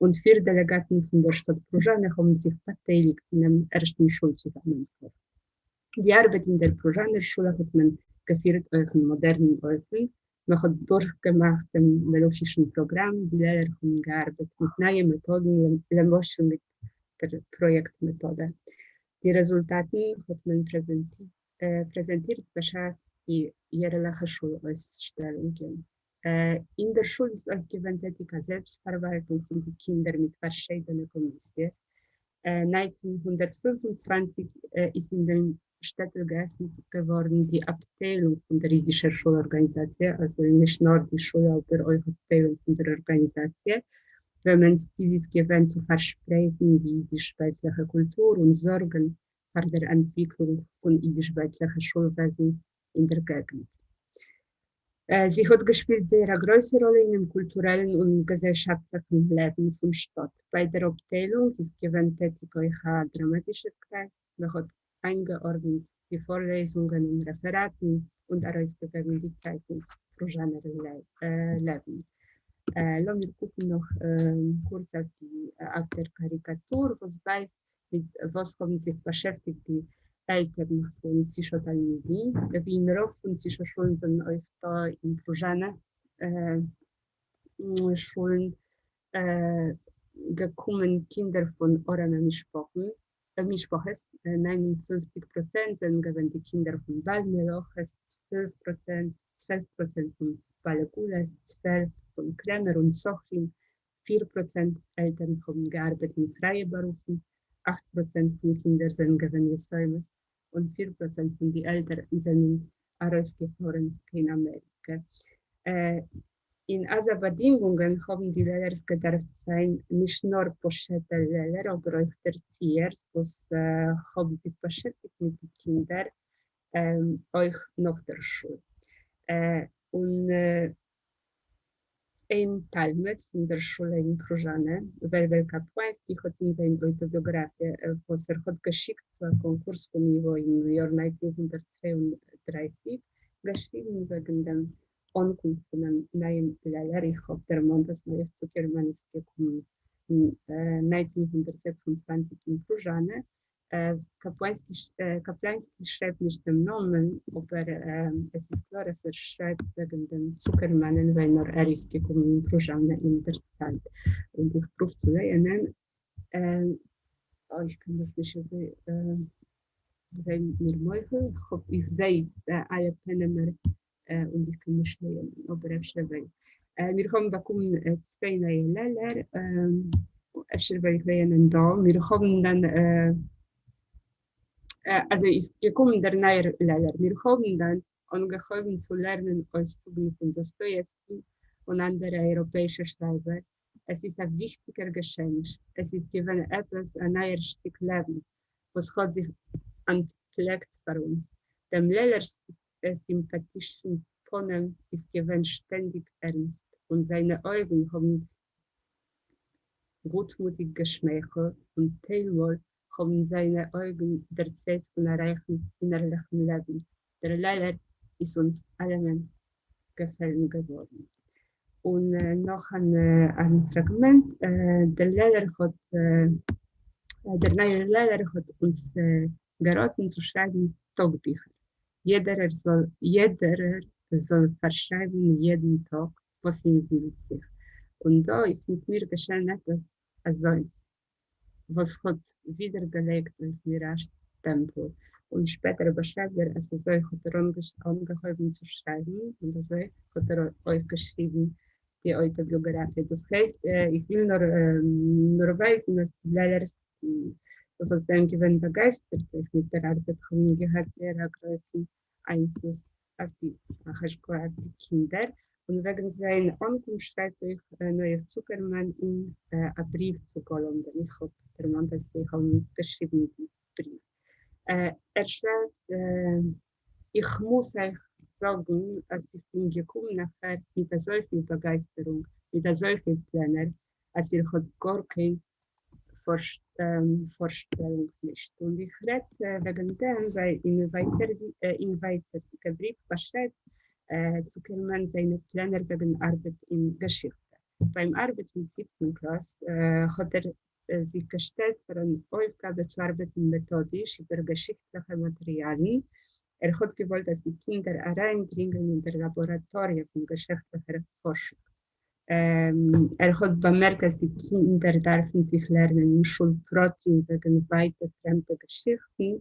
און פיר דעלעגאטן פון דער שטאט פרוזשאנע האבן זיך באטייליגט אינעם ערשטן שול צוזאמענפאר. די ארבעט אין דער פרוזשאנער שולע האט מען געפירט אויך אין מאדערנעם אופן, מען האט דורכגעמאכט דעם מלוכישן פראגראם, די לערער האבן געארבעט מיט נייע מעטאדן, למשל מיט דער פראיעקט מעטאדע. די רעזולטאטן האט מען פרעזענטירט בשעת די יערליכע שול אויסשטעלונגען. אין דער שול איז אויך געווען טעטיג א זעלבסטפארוואלטונג פון די קינדער מיט פארשיידענע קאמיסיעס. 1925 איז אין דעם שטעטל געעפנט געווארן די אפטיילונג פון דער אידישער שול ארגאניזאציע, אלזא נישט נאר די שולע אבער אויך אפטיילונג פון דער ארגאניזאציע, וועמענס ציל איז געווען צו פארשפרייטן די אידיש-וועלטליכע קולטור און זארגן פאר דער אנטוויקלונג פון אידיש-וועלטליכע שולוועזן אין דער געגנט. זי האט געשפילט זייער א גרויסע ראלע אינעם קולטורעלן און געזעלשאפטליכן לעבן פון שטאט. ביי דער אפטיילונג איז געווען טעטיג אויך א דראמאטישער קרייז. מען האט איינגעארדנט די פארלעזונגען און רעפעראטן און ארויסגעגעבן די צייטונג פרוזשאנער לעבן. לאמיר קוקן נאך קורץ אויף דער קאריקאטור וואס ווייזט מיט וואס האבן זיך באשעפטיגט די עלטערן פון צישא תלמידים, ווי אין רוב פון צישא שולן זענען אויך דא אין פרוזשאנע שולן געקומען קינדער פון ארעמע משפחות, 59% זענען געווען די קינדער פון בעל מלאכות, 12% פון בעלי עגלות, 12 פון קרעמער און סוחרים, 4% עלטערן האבן געארבעט אין פרייע בארופן, 8% פון קינדער זענען געווען יתומות, און 4% פון די עלטערן זענען ארויסגעפארן קיין אמעריקע. אין אזא באדינגונגען האבן די לערערס געדארפט זיין נישט נאר פשוטע לערער אבער אויך דערציערס וואס האבן זיך באשעפטיגט מיט די קינדער אויך נאך דער שול. און איין תלמיד פון דער שולע אין פרוזשאנע, וועלוועל קאפוינסקי, האט אין זיין אויטאביאגראפיע, וואס ער האט געשיקט צו א קאנקורס פון ייווא אין יאר 1932, געשריבן וועגן דעם אנקום פונעם נייעם לערער. איך האב דערמאנט אז נח צוקערמאן איז געקומען אין 1926 אין פרוזשאנע. קאפלאנסקי שרייבט נישט דעם נאמען, אבער עס איז קלאר אז ער שרייבט וועגן דעם צוקערמאנען ווייל נאר ער איז געקומען אין פרוזשאנע אין דער צייט. און איך פרואוו צו לייענען, איך קען דאס נישט אזוי, זיי מיר מוחל, איך האב, איך זעה איצט אלע פענעמער און איך קען נישט לייענען, אבער אפשר וועל מיר האבן באקומען צוויי נייע לעלער, אפשר וועל איך לייענען דא, מיר האבן דאן, אזוי איז געקומען דער נייער לעלער, מיר האבן דאן אנגעהויבן צו לערנען אויסצוגן פון דאסטאיעווסקי און אנדערע אייראפעאישע שרייבער, עס איז א וויכטיגער געשעעניש, עס איז געווען עפעס א נייער שטיק לעבן וואס האט זיך אנטפלעקט פאר אונז, דעם לעלער'ס סימפאטישן פנים איז געווען שטענדיג ערנסט און זיינע אויגן האבן גוטמוטיג געשמייכלט און טיילמאל האבן זיינע אויגן דערציילט פון א רייכן אינערליכן לעבן. דער לעלער איז אונז אלעמען געפעלן געווארן. און נאך אן פראגמענט, דער לעלער האט, דער נייער לעלער האט אונז געראטן צו שרייבן טאג-ביכער. יעדערער זאל יעדערער זאל פארשרייבן יעדן טאג וואס אים ווילט זיך. און דא איז מיט מיר געשען עפעס אזוינס וואס האט ווידער געלייגט אויף מיר א סטעמפל. און שפעטער באשרייבט ער אז אזוי האט ער אנגעהויבן צו שרייבן און אזוי האט ער אויך געשריבן די אויטאביאגראפיע. דאס הייסט איך וויל נאר נאר ווייזן אז די לעלערס וואס זענען געווען באגייסטערט אויך מיט דער ארבעט האבן געהאט זייער א גרויסן איינפלוס אויף די השגה אויף די קינדער, און וועגן זיין אנקום שרייבט אויך נח צוקערמאן אין א בריוו צו גאלאמבען, איך האב דערמאנט אז זיי האבן געשריבן די בריוו, ער שרייבט איך מוז אייך זאגן אז איך בין געקומען אהער מיט אזויפיל באגייסטערונג, מיט אזויפיל פלענער, אז איר האט גאר קיין פארשטעלונג נישט. און איך רעד וועגן דעם ווייל אין ווייטערדיגע בריוו באשרייבט צוקערמאן זיינע פלענער וועגן ארבעט אין געשיכטע. ביים ארבעט מיט זיבטן קלאס האט ער זיך געשטעלט פאר אן אויפגאבע צו ארבעטן מעטאדיש איבער געשיכטליכע מאטריאלן. ער האט געוואלט אז די קינדער אריינדרינגען אין דער לאבאראטאריע פון געשיכטליכער פארשונג. ער האט באמערקט אז די קינדער דארפן זיך לערנען אין שול פרטים וועגן ווייטע פרעמדע געשיכטן,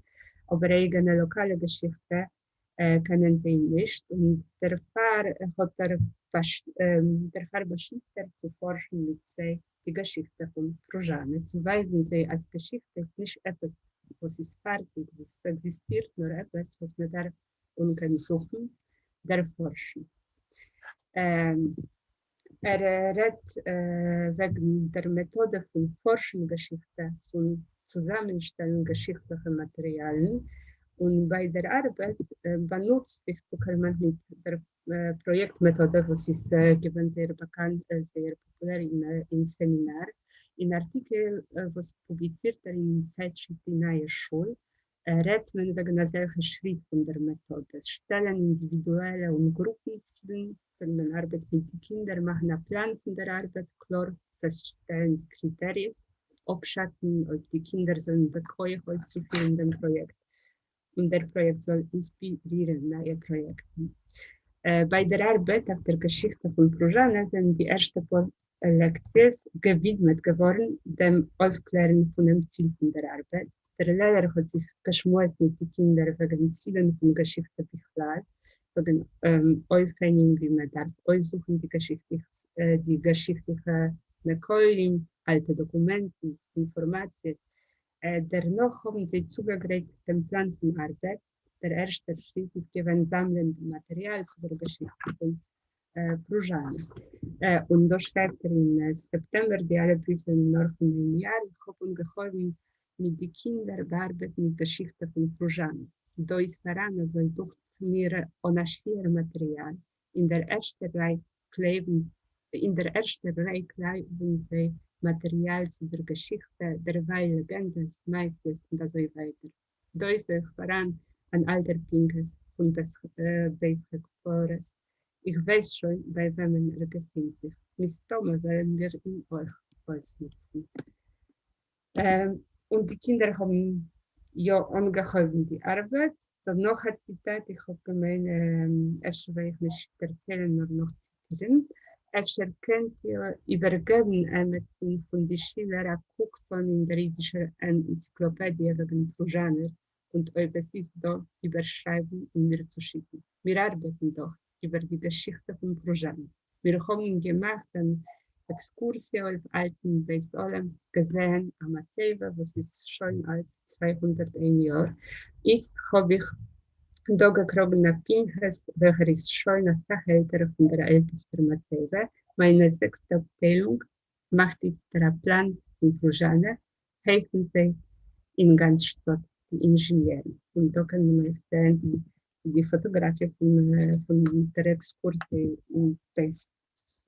אבער אייגענע לאקאלע געשיכטע קענען זיי נישט, און דערפאר האט ער דערפאר באשליסט ער צו פארשן מיט זיי די געשיכטע פון פרוזשאנע, צו ווייזן זיי אז געשיכטע איז נישט עפעס וואס איז פארטיג, וואס עקזיסטירט, נאר עפעס וואס מען דארף און קען זוכן, דערפארשן. ער רעדט וועגן דער מעטאדע פון פארשן געשיכטע, פון צוזאמענשטעלן געשיכטליכע מאטעריאלן, און ביי דער ארבעט באנוצט זיך צוקערמאן מיט דער פראיעקט מעטאדע וואס איז געווען זייער באקאנט, זייער פאפולער אין סעמינאר. אין ארטיקל וואס פובליצירט ער אין צייטשריפט די נייע שול, רעדט מען וועגן אזעלכע שריט פון דער מעטאדע, שטעלן אינדיווידועלע און גרופן צילן, ווען מען ארבעט מיט די קינדער, מאכן א פלאן פון דער ארבעט, קלאר פעסטשטעלן די קריטעריעס, אפשאצן אויב די קינדער זענען בכח אויסצופירן דעם פראיעקט, און דער פראיעקט זאל אינספירירן נייע פראיעקטן. ביי דער ארבעט אויף דער געשיכטע פון פרוזשאנע זענען די ערשטע פאר לעקציעס געווידמעט געווארן דעם אויפקלערן פונעם ציל פון דער ארבעט. דער לערער האט זיך געשמועסט מיט די קינדער וועגן צילן פון געשיכטע בכלל, וועגן אופנים ווי מען דארף אויסזוכן די געשיכטליכע מקורים, אלטע דאקומענטן, אינפארמאציעס. דערנאך האבן זיי צוגעגרייט דעם פלאן פון ארבעט. דער ערשטער שריט איז געווען זאמלען די מאטעריאל צו דער געשיכטע פון פרוזשאנע. און דא שרייבט ער אין סעפטעמבער, די אלע בריוו זענען נאר פון איין יאר, איך האב אנגעהויבן מיט די קינדער באארבעטן די געשיכטע פון פרוזשאנע. דא איז פאראן אזוי דוכט מיר אן א שיעור מאטריאל. אין דער ערשטער ריי קלייבן אין דער ערשטער ריי קלייבן זיי מאטריאל צו דער געשיכטע, דערווייל לעגענדעס, מעשיות און אזוי ווייטער. דא איז אויך פאראן אן אלטער פנקס פון בית הקברות, איך ווייס שוין ביי וועמען ער געפינט זיך, מסתמא וועלן מיר אים אויך אויסנוצן. און די קינדער האבן יא אנגעהויבן די ארבעט. דא נאך א ציטאט, איך האב געמיינט אפשר וועל איך נישט דערציילן נאר נאך ציטירן, אפשר קענט איר איבערגעבן עמעצן פון די שילער א קוק טאן אין דער אידישער ענציקלאפעדיע וועגן פרוזשאנער און אויב עס איז דא איבערשרייבן און מיר צושיקן. מיר ארבעטן דאך איבער די געשיכטע פון פרוזשאנע. מיר האבן געמאכט אן עקסקורסיע אויף אלטן בית עולם, געזעהן א מצבה וואס איז שוין אלט 201 יאר, איצט האב איך דא געקראגן א פנקס וועלכער איז שוין אסאך עלטער פון דער עלטעסטער מצבה, מיינע זעקסטע אפטיילונג מאכט איצטער א פלאן פון פרוזשאנע, הייסן זיי אין גאנץ שטאט די אינזשעניערן, און דא קען מען אויך זעהן די פאטאגראפיע פון דער עקסקורסיע אין בית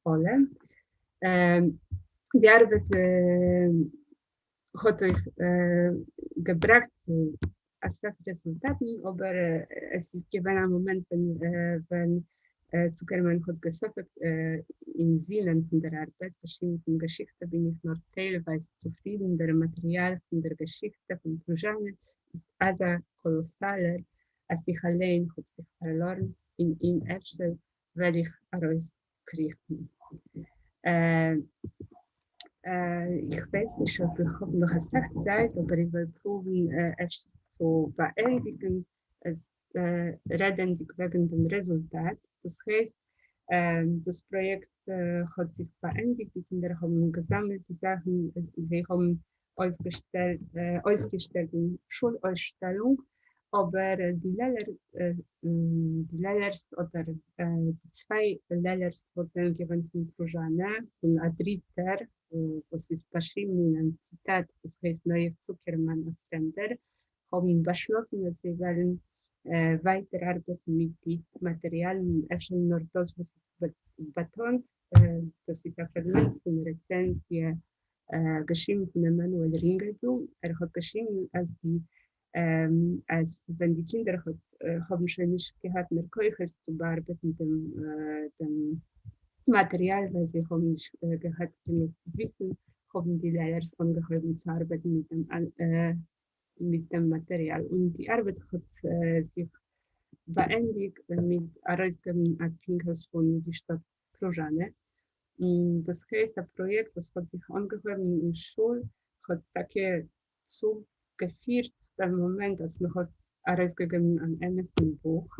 עולם. די ארבעט האט אויך געבראכט אסאך רעזולטאטן, אבער עס איז געווען א מאמענט ווען צוקערמאן האט געספקט אין זינען פון דער ארבעט, באשטימט פון געשיכטע בין איך נאר טיילווייז צופרידן, דער מאטריאל פון דער געשיכטע פון פרוזשאנע איז אזא קאלאסאלער, אז איך אליין האב זיך פארלארן אין אים, אפשר וועל איך ארויסקריכן. איך ווייס נישט אויב איך האב נאך אסאך צייט, אבער איך וועל פרואוון אפשר צו באענדיגן רעדענדיג וועגן דעם רעזולטאט. דאס הייסט, דאס פראיעקט האט זיך באענדיגט, די קינדער האבן געזאמלט די זאכן, זיי האבן אויפגעשטעלט, אויסגעשטעלט אין שול אויסשטעלונג, אבער די לערער, די לערערס אדער די צוויי לערערס וואס זענען געווען פון פרוזשאנע, און א דריטער וואס איז באשריבן אין א ציטאט וואס הייסט נח צוקערמאן א פרעמדער, האבן באשלאסן אז זיי וועלן ווייטער ארבעטן מיט די מאטעריאלן און אפשר נאר דאס וואס איז באטאנט, דאס איז א פראגמענט פון רעצענזיע געשריבן פון עמנואל רינגעלבלום, ער האט געשריבן אז די אז ווען די קינדער האט האבן שוין נישט געהאט מער כוחות צו באארבעטן דעם דעם מאטריאל ווייל זיי האבן נישט געהאט גענוג וויסן, האבן די לערערס אנגעהויבן צו ארבעטן מיט דעם מיט דעם מאטריאל, און די ארבעט האט זיך באענדיגט מיט ארויסגעבן א פנקס פון די שטאט פרוזשאנע. דאס הייסט א פראיעקט וואס האט זיך אנגעהויבן אין שול האט טאקע צוגעפירט צו דעם מאמענט אז מען האט ארויסגעגעבן אן אמת'ן בוך,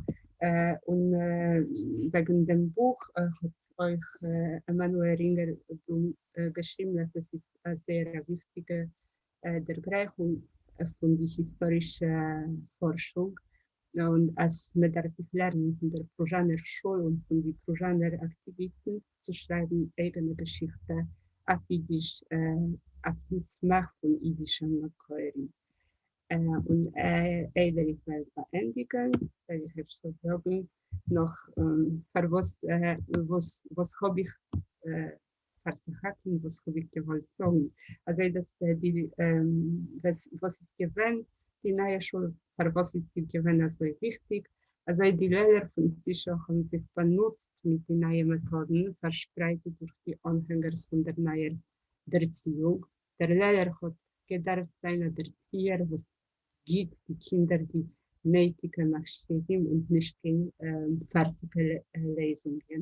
און וועגן דעם בוך האט אויך עמנואל רינגעלבלום געשריבן אז עס איז א זייער א וויכטיגע דערגרייכונג פון די היסטארישע פארשונג, און אז מען דארף זיך לערנען פון דער פרוזשאנער שול און פון די פרוזשאנער אקטיוויסטן צו שרייבן אייגענע געשיכטע אויף אידיש אויפן סמך פון אידישע מקורים. און איידער איך וועל באענדיגן וועל איך אפשר זאגן נאך פארוואס וואס האב איך פארסהאקן וואס האב איך געוואלט זאגן, אזוי דאס די וואס איז געווען די נייע שול, פארוואס איז די געווען אזוי וויכטיג, אזוי די לערער פון צישא האבן זיך באנוצט מיט די נייע מעטאדן פארשפרייט דורך די אנהענגערס פון דער נייער דערציאונג, דער לערער האט געדארפט זיין א דערציער וואס גיט די קינדער די נויטיגע מכשירים און נישט קיין פארטיגע לעזונגען.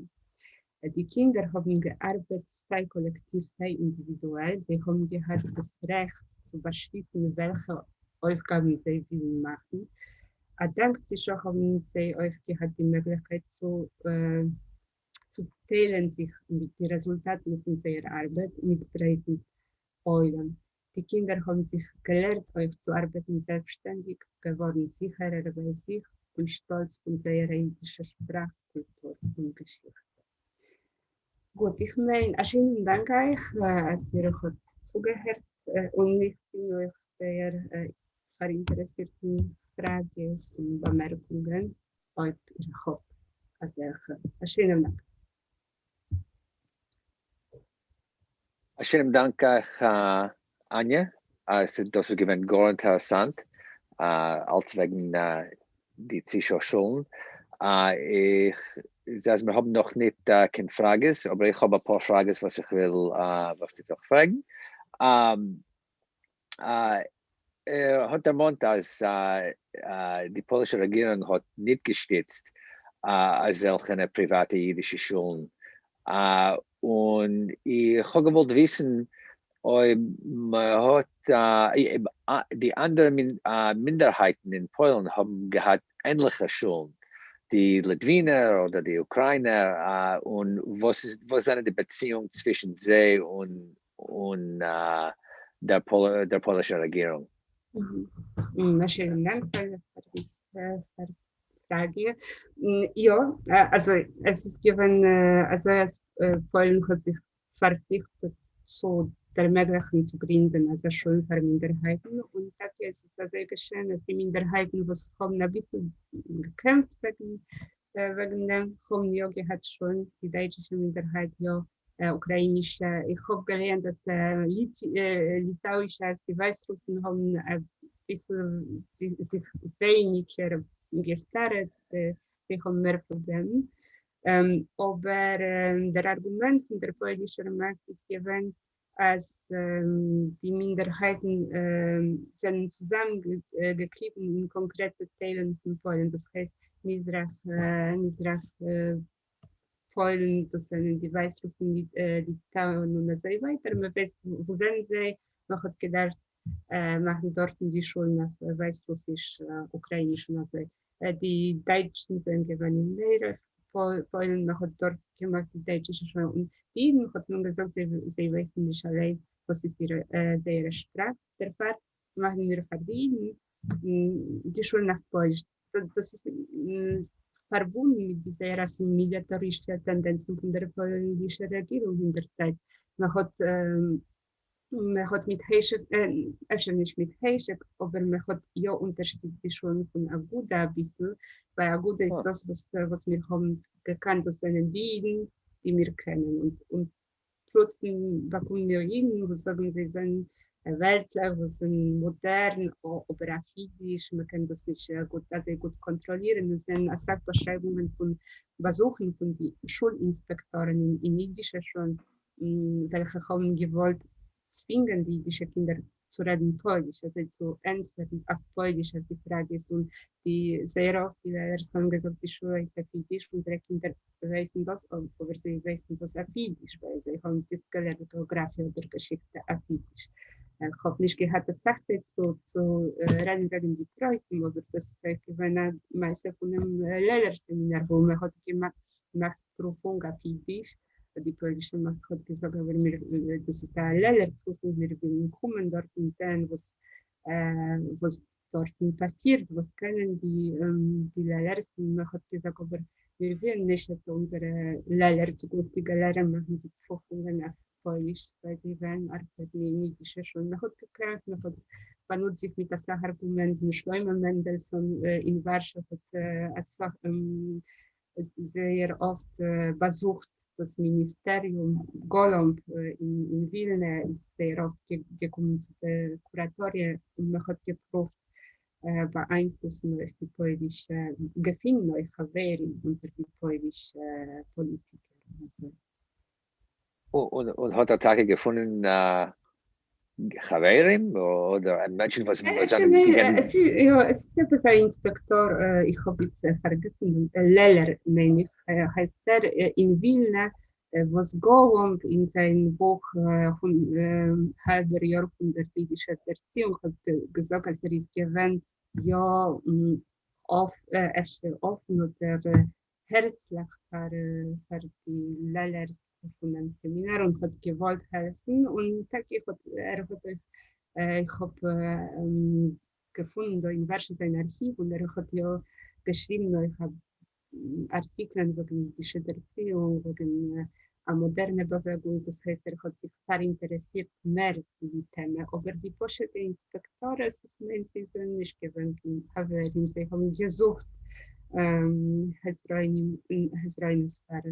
די קינדער האבן געארבעט סיי קאלעקטיוו סיי אינדיווידועל, זיי האבן געהאט דאס רעכט צו באשליסן וועלכע אויפגאבן זיי ווילן מאכן. א דאנק צישא האבן זיי אויך געהאט די מעגליכקייט צו צו טיילן זיך מיט די רעזולטאטן פון זייער ארבעט מיט ברייטן עולם. די קינדער האבן זיך געלערנט אויך צו ארבעטן זעלבסשטענדיג, געווארן זיכערער ביי זיך און שטאלץ פון זייערע אידישע שפראך, קולטור און געשיכטע. גוט, איך מיין, א שיינעם דאנק אייך אז איר האט צוגעהערט, און איך בין אויך זייער פאראינטערעסירט אין פראגעס און באמערקונגען אויב איר האט אזעלכע. א שיינעם דאנק. א שיינעם דאנק אייך אניא, דאס איז געווען גאר אינטערעסאנט, אלץ וועגן די צישא שולן. איך זע אז מיר האבן נאך ניט קיין פראגעס, אבער איך האב אפאר פראגעס וואס איך וויל וואס איך וויל פרעגן. איר האָט דערמאָנט, אַז די פּוילישע רעגירונג האָט ניט געשטיצט אַזעלכענע פּריוואַטע ייִדישע שולן. און איך האָב געוואָלט וויסן, אויב מע האָט, די אַנדערע מינדערהייטן אין פּוילן האָבן געהאַט ענלעכע שולן, די ליטווינער אָדער די אוקראַיִנער, און וואָס איז, וואָס זענען די באַציִונג צווישן זיי און און דער פוילישער רעגירונג. א שיינעם דאנק פאר די פראגע. יא, אזוי, עס איז געווען אזוי אז פוילן האט זיך פארפליכטעט צו דערמעגליכן צו גרינדן אזא שול פאר מינדערהייטן, און טאקע עס איז אזוי געשען אז די מינדערהייטן וואס האבן אביסל געקעמפט וועגן דעם האבן יא געהאט שולן, די דייטשישע מינדערהייט יא, אוקראינישע, איך האב געלערנט אז ליטאווישע אז די ווייסרוסן האבן אביסל זיך ווייניגער געסטארעט, זיי האבן מער פראבלעמען, אבער דער ארגומענט פון דער פוילישער מאכט איז געווען אז די מינדערהייטן זענען צוזאמגעקליבן אין קאנקרעטע טיילן פון פוילן, דאס הייסט מזרח מזרח פוילן, דאס זענען די ווייסרוסן, ליטאוען און אזוי ווייטער, מען ווייסט וואו זענען זיי, מען האט געדארפט מאכן דארטן די שולן אויף ווייסרוסיש, אוקראיניש און אזוי. די דייטשן זענען געווען אין מערב פוילן, מען האט דארט געמאכט די דייטשישע שולן, און די אידן האט מען געזאגט זיי ווייסן נישט אליין וואס איז זייערע שפראך, דערפאר מאכן מיר פאר די אידן די שולן אויף פויליש. דאס איז פארבונדן מיט די זייער אסימילאטארישע טענדענצן פון דער פוילישער רעגירונג אין דער צייט. מען האט מען האט מיט חשק, אפשר נישט מיט חשק, אבער מען האט יא אונטערשטיצט די שולן פון אגודה אביסל, ווייל אגודה איז דאס וואס מיר האבן געקאנט, דאס זענען די אידן די מיר קענען, און פלוצים באקומען מיר אידן וואס זאגן זיי זענען וועלטליך, וואס זענען מאדערן, אבער אויף אידיש, מען קען דאס נישט גוט אזוי גוט קאנטראלירן, עס זענען אסאך באשרייבונגען פון באזוכן פון די שול אינספעקטארן אין אידישע שולן וועלכע האבן געוואלט צווינגען די אידישע קינדער צו רעדן פויליש, אזוי צו ענטפערן אויף פויליש אויף די פראגעס, און די זייער אפט די לערערס האבן געזאגט די שולע איז אויף אידיש, אונזערע קינדער ווייסן דאס, אבער זיי ווייסן דאס אויף אידיש, ווייל זיי האבן זיך געלערנט געאגראפיע אדער געשיכטע אויף אידיש. איך האב נישט געהאט אסאך צייט צו רעדן וועגן די פרטים, אבער דאס איז אויך געווען א מעשה פונעם לערער סעמינאר וואו מען האט געמאכט פרופונג אויף אידיש, די פוילישע מאכט האט געזאגט אבער מיר דאס איז א לערער פרופונג מיר ווילן קומען דארטן זען וואס וואס דארטן פאסירט וואס קענען די די לערערס און מען האט געזאגט אבער מיר ווילן נישט אז אונזערע לערער צוקונפטיגע לערער מאכן די פרופונגען אויף פויליש ווייל זיי וועלן ארבעטן אין אידישע שולן מען האט געקעמפט מען האט באנוצט זיך מיט אסאך ארגומענטן שלמה מענדלסאן אין ווארשא האט אסאך זייער אפט באזוכט דאס מיניסטעריום, גאלאמב אין ווילנע איז זייער אפט געקומען צו דער קוראטאריע און מען האט געפרואווט באאיינפלוסן אויך די פוילישע, געפינען אויך חברים אונטער די פוילישע פאליטיקער און אזוי. און האט ער טאקע געפונען חברים אדער מענטשן וואס זענען געגעבן? יא, עס איז עפעס א אינספעקטאר, איך האב איצט פארגעסן, לעלער מיין איך הייסט ער, אין ווילנע, וואס גאלאמב אין זיין בוך האלבער יארהונדערט אידישער ערציאונג האט געזאגט אז ער איז געווען יא אפשר אפן אדער הערצליך פאר פאר די לערערס פונעם סעמינאר און האט געוואלט העלפן און טאקע האט ער האט אויך איך האב געפונען דא אין ווארשע זיין ארכיוו און ער האט יא געשריבן אויך ארטיקלען וועגן אידישע ערציאונג וועגן א מאדערנע באוועגונג דאס הייסט ער האט זיך פאראינטערעסירט מער אין די טעמע אבער די פשוטע אינספעקטארעס איך מיין זיי זענען נישט געווען קיין חברים זיי האבן געזוכט חזרונות פאר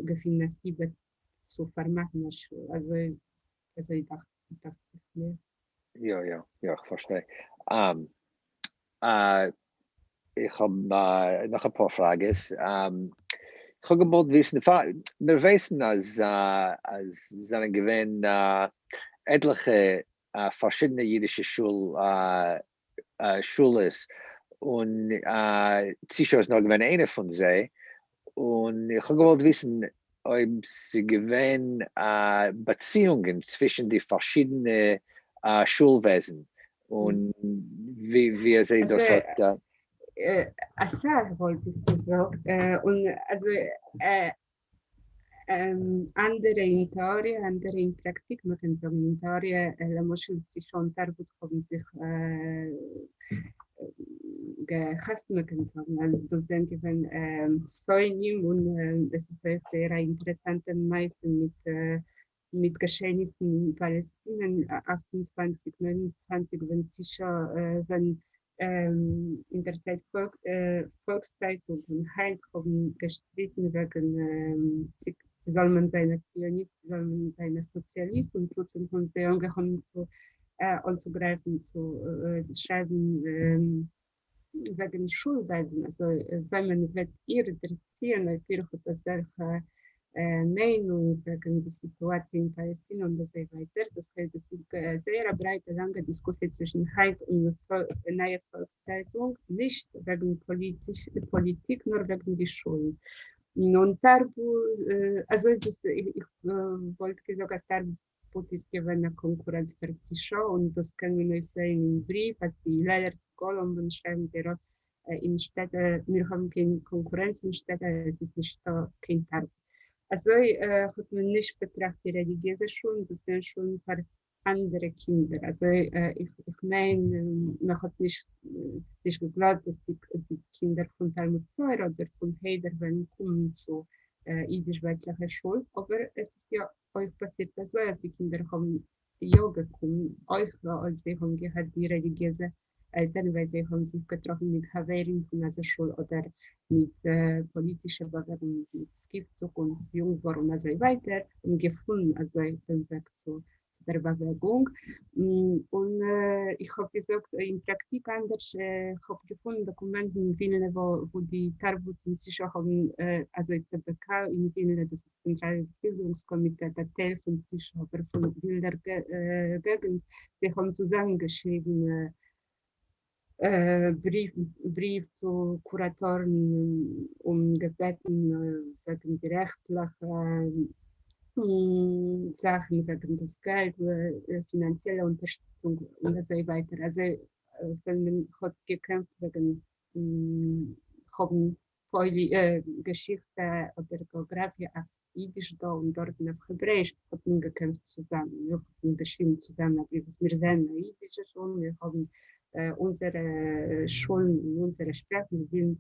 געפינען א סיבה צו פארמאכן א שול, אזוי אזוי דאכט זיך מיר. יא יא יא איך פארשטיי. איך האב נאך אפאר פראגעס. איך האב געוואלט וויסן, מיר ווייסן אז אז זענען געווען עטליכע פארשידענע אידישע שול שולעס, און צישא איז נאר געווען איינע פון זיי, און איך האב געוואלט וויסן אויב ס'איז געווען באציאונגען צווישן די פארשידענע שול-וועזן, און ווי אזוי דאס האט. אסאך וואלט איך געזאגט, און אזוי אנדערע אין טעאריע, אנדערע אין פראקטיק, מען קען זאגן אין טעאריע למשל צישא און תרבות האבן זיך געהאסט, מען קען זאגן אז דאס זענען געווען שונאים, און עס איז אויך זייער א אינטערעסאנטע מעשה מיט מיט געשעענישן אין פאלעסטינע אין 28 29 ווען צישא ווען אין דער צייט פאלקסצייטונג און היינט האבן געשטריטן וועגן צו זאל מען זיין א ציוניסט צו זאל מען זיין א סאציאליסט און פלוצים האבן זיי אנגעהויבן צו אנצוגרייפן צו שרייבן וועגן שול-וועזן, אזוי וועמען וועט איר דערציען אויב איר האט אזעלכע מיינונג וועגן די סיטואציע אין פאלעסטינע און אזוי ווייטער. דאס הייסט דאס איז זייער א ברייטע לאנגע דיסקוסיע צווישן היינט און נייע פאלקסצייטונג, נישט וועגן פאליטיק נאר וועגן די שולן און תרבות, אזוי דאס איך וואלט געזאגט אז תרבות איז געווען א קאנקורענץ פאר צישא, און דאס קען מען אויך זעהן אין בריוו אז די לערער צו גאלאמבן שרייבן זייער אפט אין שטעטל, מיר האבן קיין קאנקורענץ אין שטעטל, עס איז נישטא קיין תרבות. אזוי האט מען נישט באטראכט די רעליגיעזע שולן, דאס זענען שולן פאר אנדערע קינדער, אזוי איך מיין מען האט נישט נישט געגלויבט אז די קינדער פון תלמוד תורה אדער פון חדר וועלן קומען צו אידיש וועלטליכע שול, אבער עס איז יא אויך פאסירט אזוי אז די קינדער האבן יא געקומען, אויך אויב זיי האבן געהאט די רעליגיעזע עלטערן ווייל זיי האבן זיך געטראפן מיט חברים פון אזא שול אדער מיט פאליטישע באוועגונגען ווי סקיפצוק און יונגוואר און אזוי ווייטער און געפונען אזוי דעם וועג צו דער באוועגונג. און איך האב געזאגט אין פראקטיק אנדערש, איך האב געפונען דאקומענטן אין ווילנע וואו די תרבות און צישא האבן אזוי צבק אין ווילנע, דאס איז צענטראלער בילדונגס קאמיטעט, א טייל פון צישא אבער פון ווילנער געגנט, זיי האבן צוזאמען געשריבן בריוו צו קוראטארן און געבעטן וועגן די רעכטליכע זאכן, וועגן דאס געלט, פינאנציעלע אונטערשטיצונג און אזוי ווייטער, אזוי ווען מען האט געקעמפט וועגן האבן געשיכטע אדער געאגראפיע אויף אידיש דא און דארטן אויף העברעיש האט מען געקעמפט צוזאמען, מיר האבן געשריבן צוזאמען א בריוו וואס מיר זענען א אידישע שול, מיר האבן אונזערע שולן און אונזערע שפראך, מיר ווילן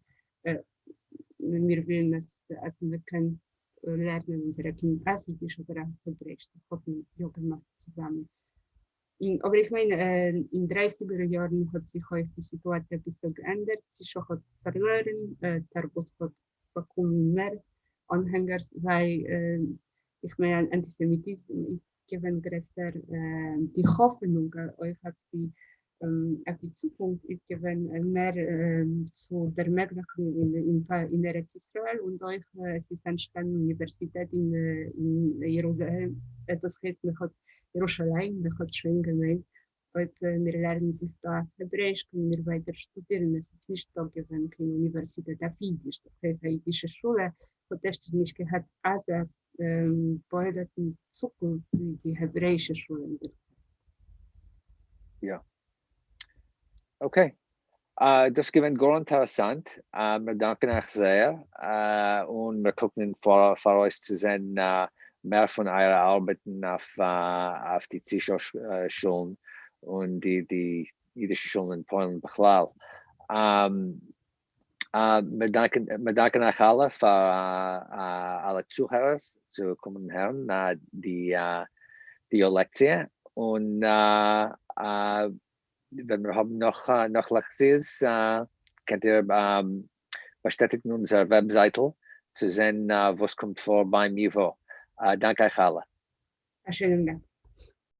מיר ווילן אז אז מען קען לערנען אונזערע קינדער אויף אידיש אדער אויף העברעיש, דאס האט מען יא געמאכט צוזאמען. אבער איך מיין אין דרייסיגער יארן האט זיך אויך די סיטואציע אביסל געענדערט, צישא האט פארלוירן, תרבות האט באקומען מער אנהענגערס, ווייל איך מיין אנטיסעמיטיזם איז געווען גרעסער, די האפענונג אויך אויף די אויף די צוקונפט איז געווען מער צו דערמעגליכן אין ארץ ישראל, און אויך עס איז אנטשטאנען אוניווערסיטעט אין ירוזעלעם, דאס הייסט מען האט ירושלים, מען האט שוין געמיינט אויב מיר לערנען זיך דא אויף העברעיש קענען מיר ווייטער שטודירן, עס איז נישט דא געווען קיין אוניווערסיטעט אויף אידיש, דאס הייסט א אידישע שולע האט אפשר נישט געהאט אזא בולט'ן צוקונפט ווי די העברעישע שולע אין דער צייט. יא. Okay. דאס איז געווען גאר אינטערעסאנט, מיר דאנקען אייך זייער, און מיר קוקן פאראויס צו זען מער פון אייערע ארבעטן אויף די צישא שולן און די אידישע שולן אין פוילן בכלל. מיר דאנקען אייך אלע פאר אלע צוהערערס צו קומען הערן די לעקציע, און ווען מיר האבן נאך נאך לעקציעס קענט איר באשטעטיגן אונזער וועבזייטל צו זען וואס קומט פאר ביים ייוואו. דאנק אייך אלע. א שיינעם דאנק.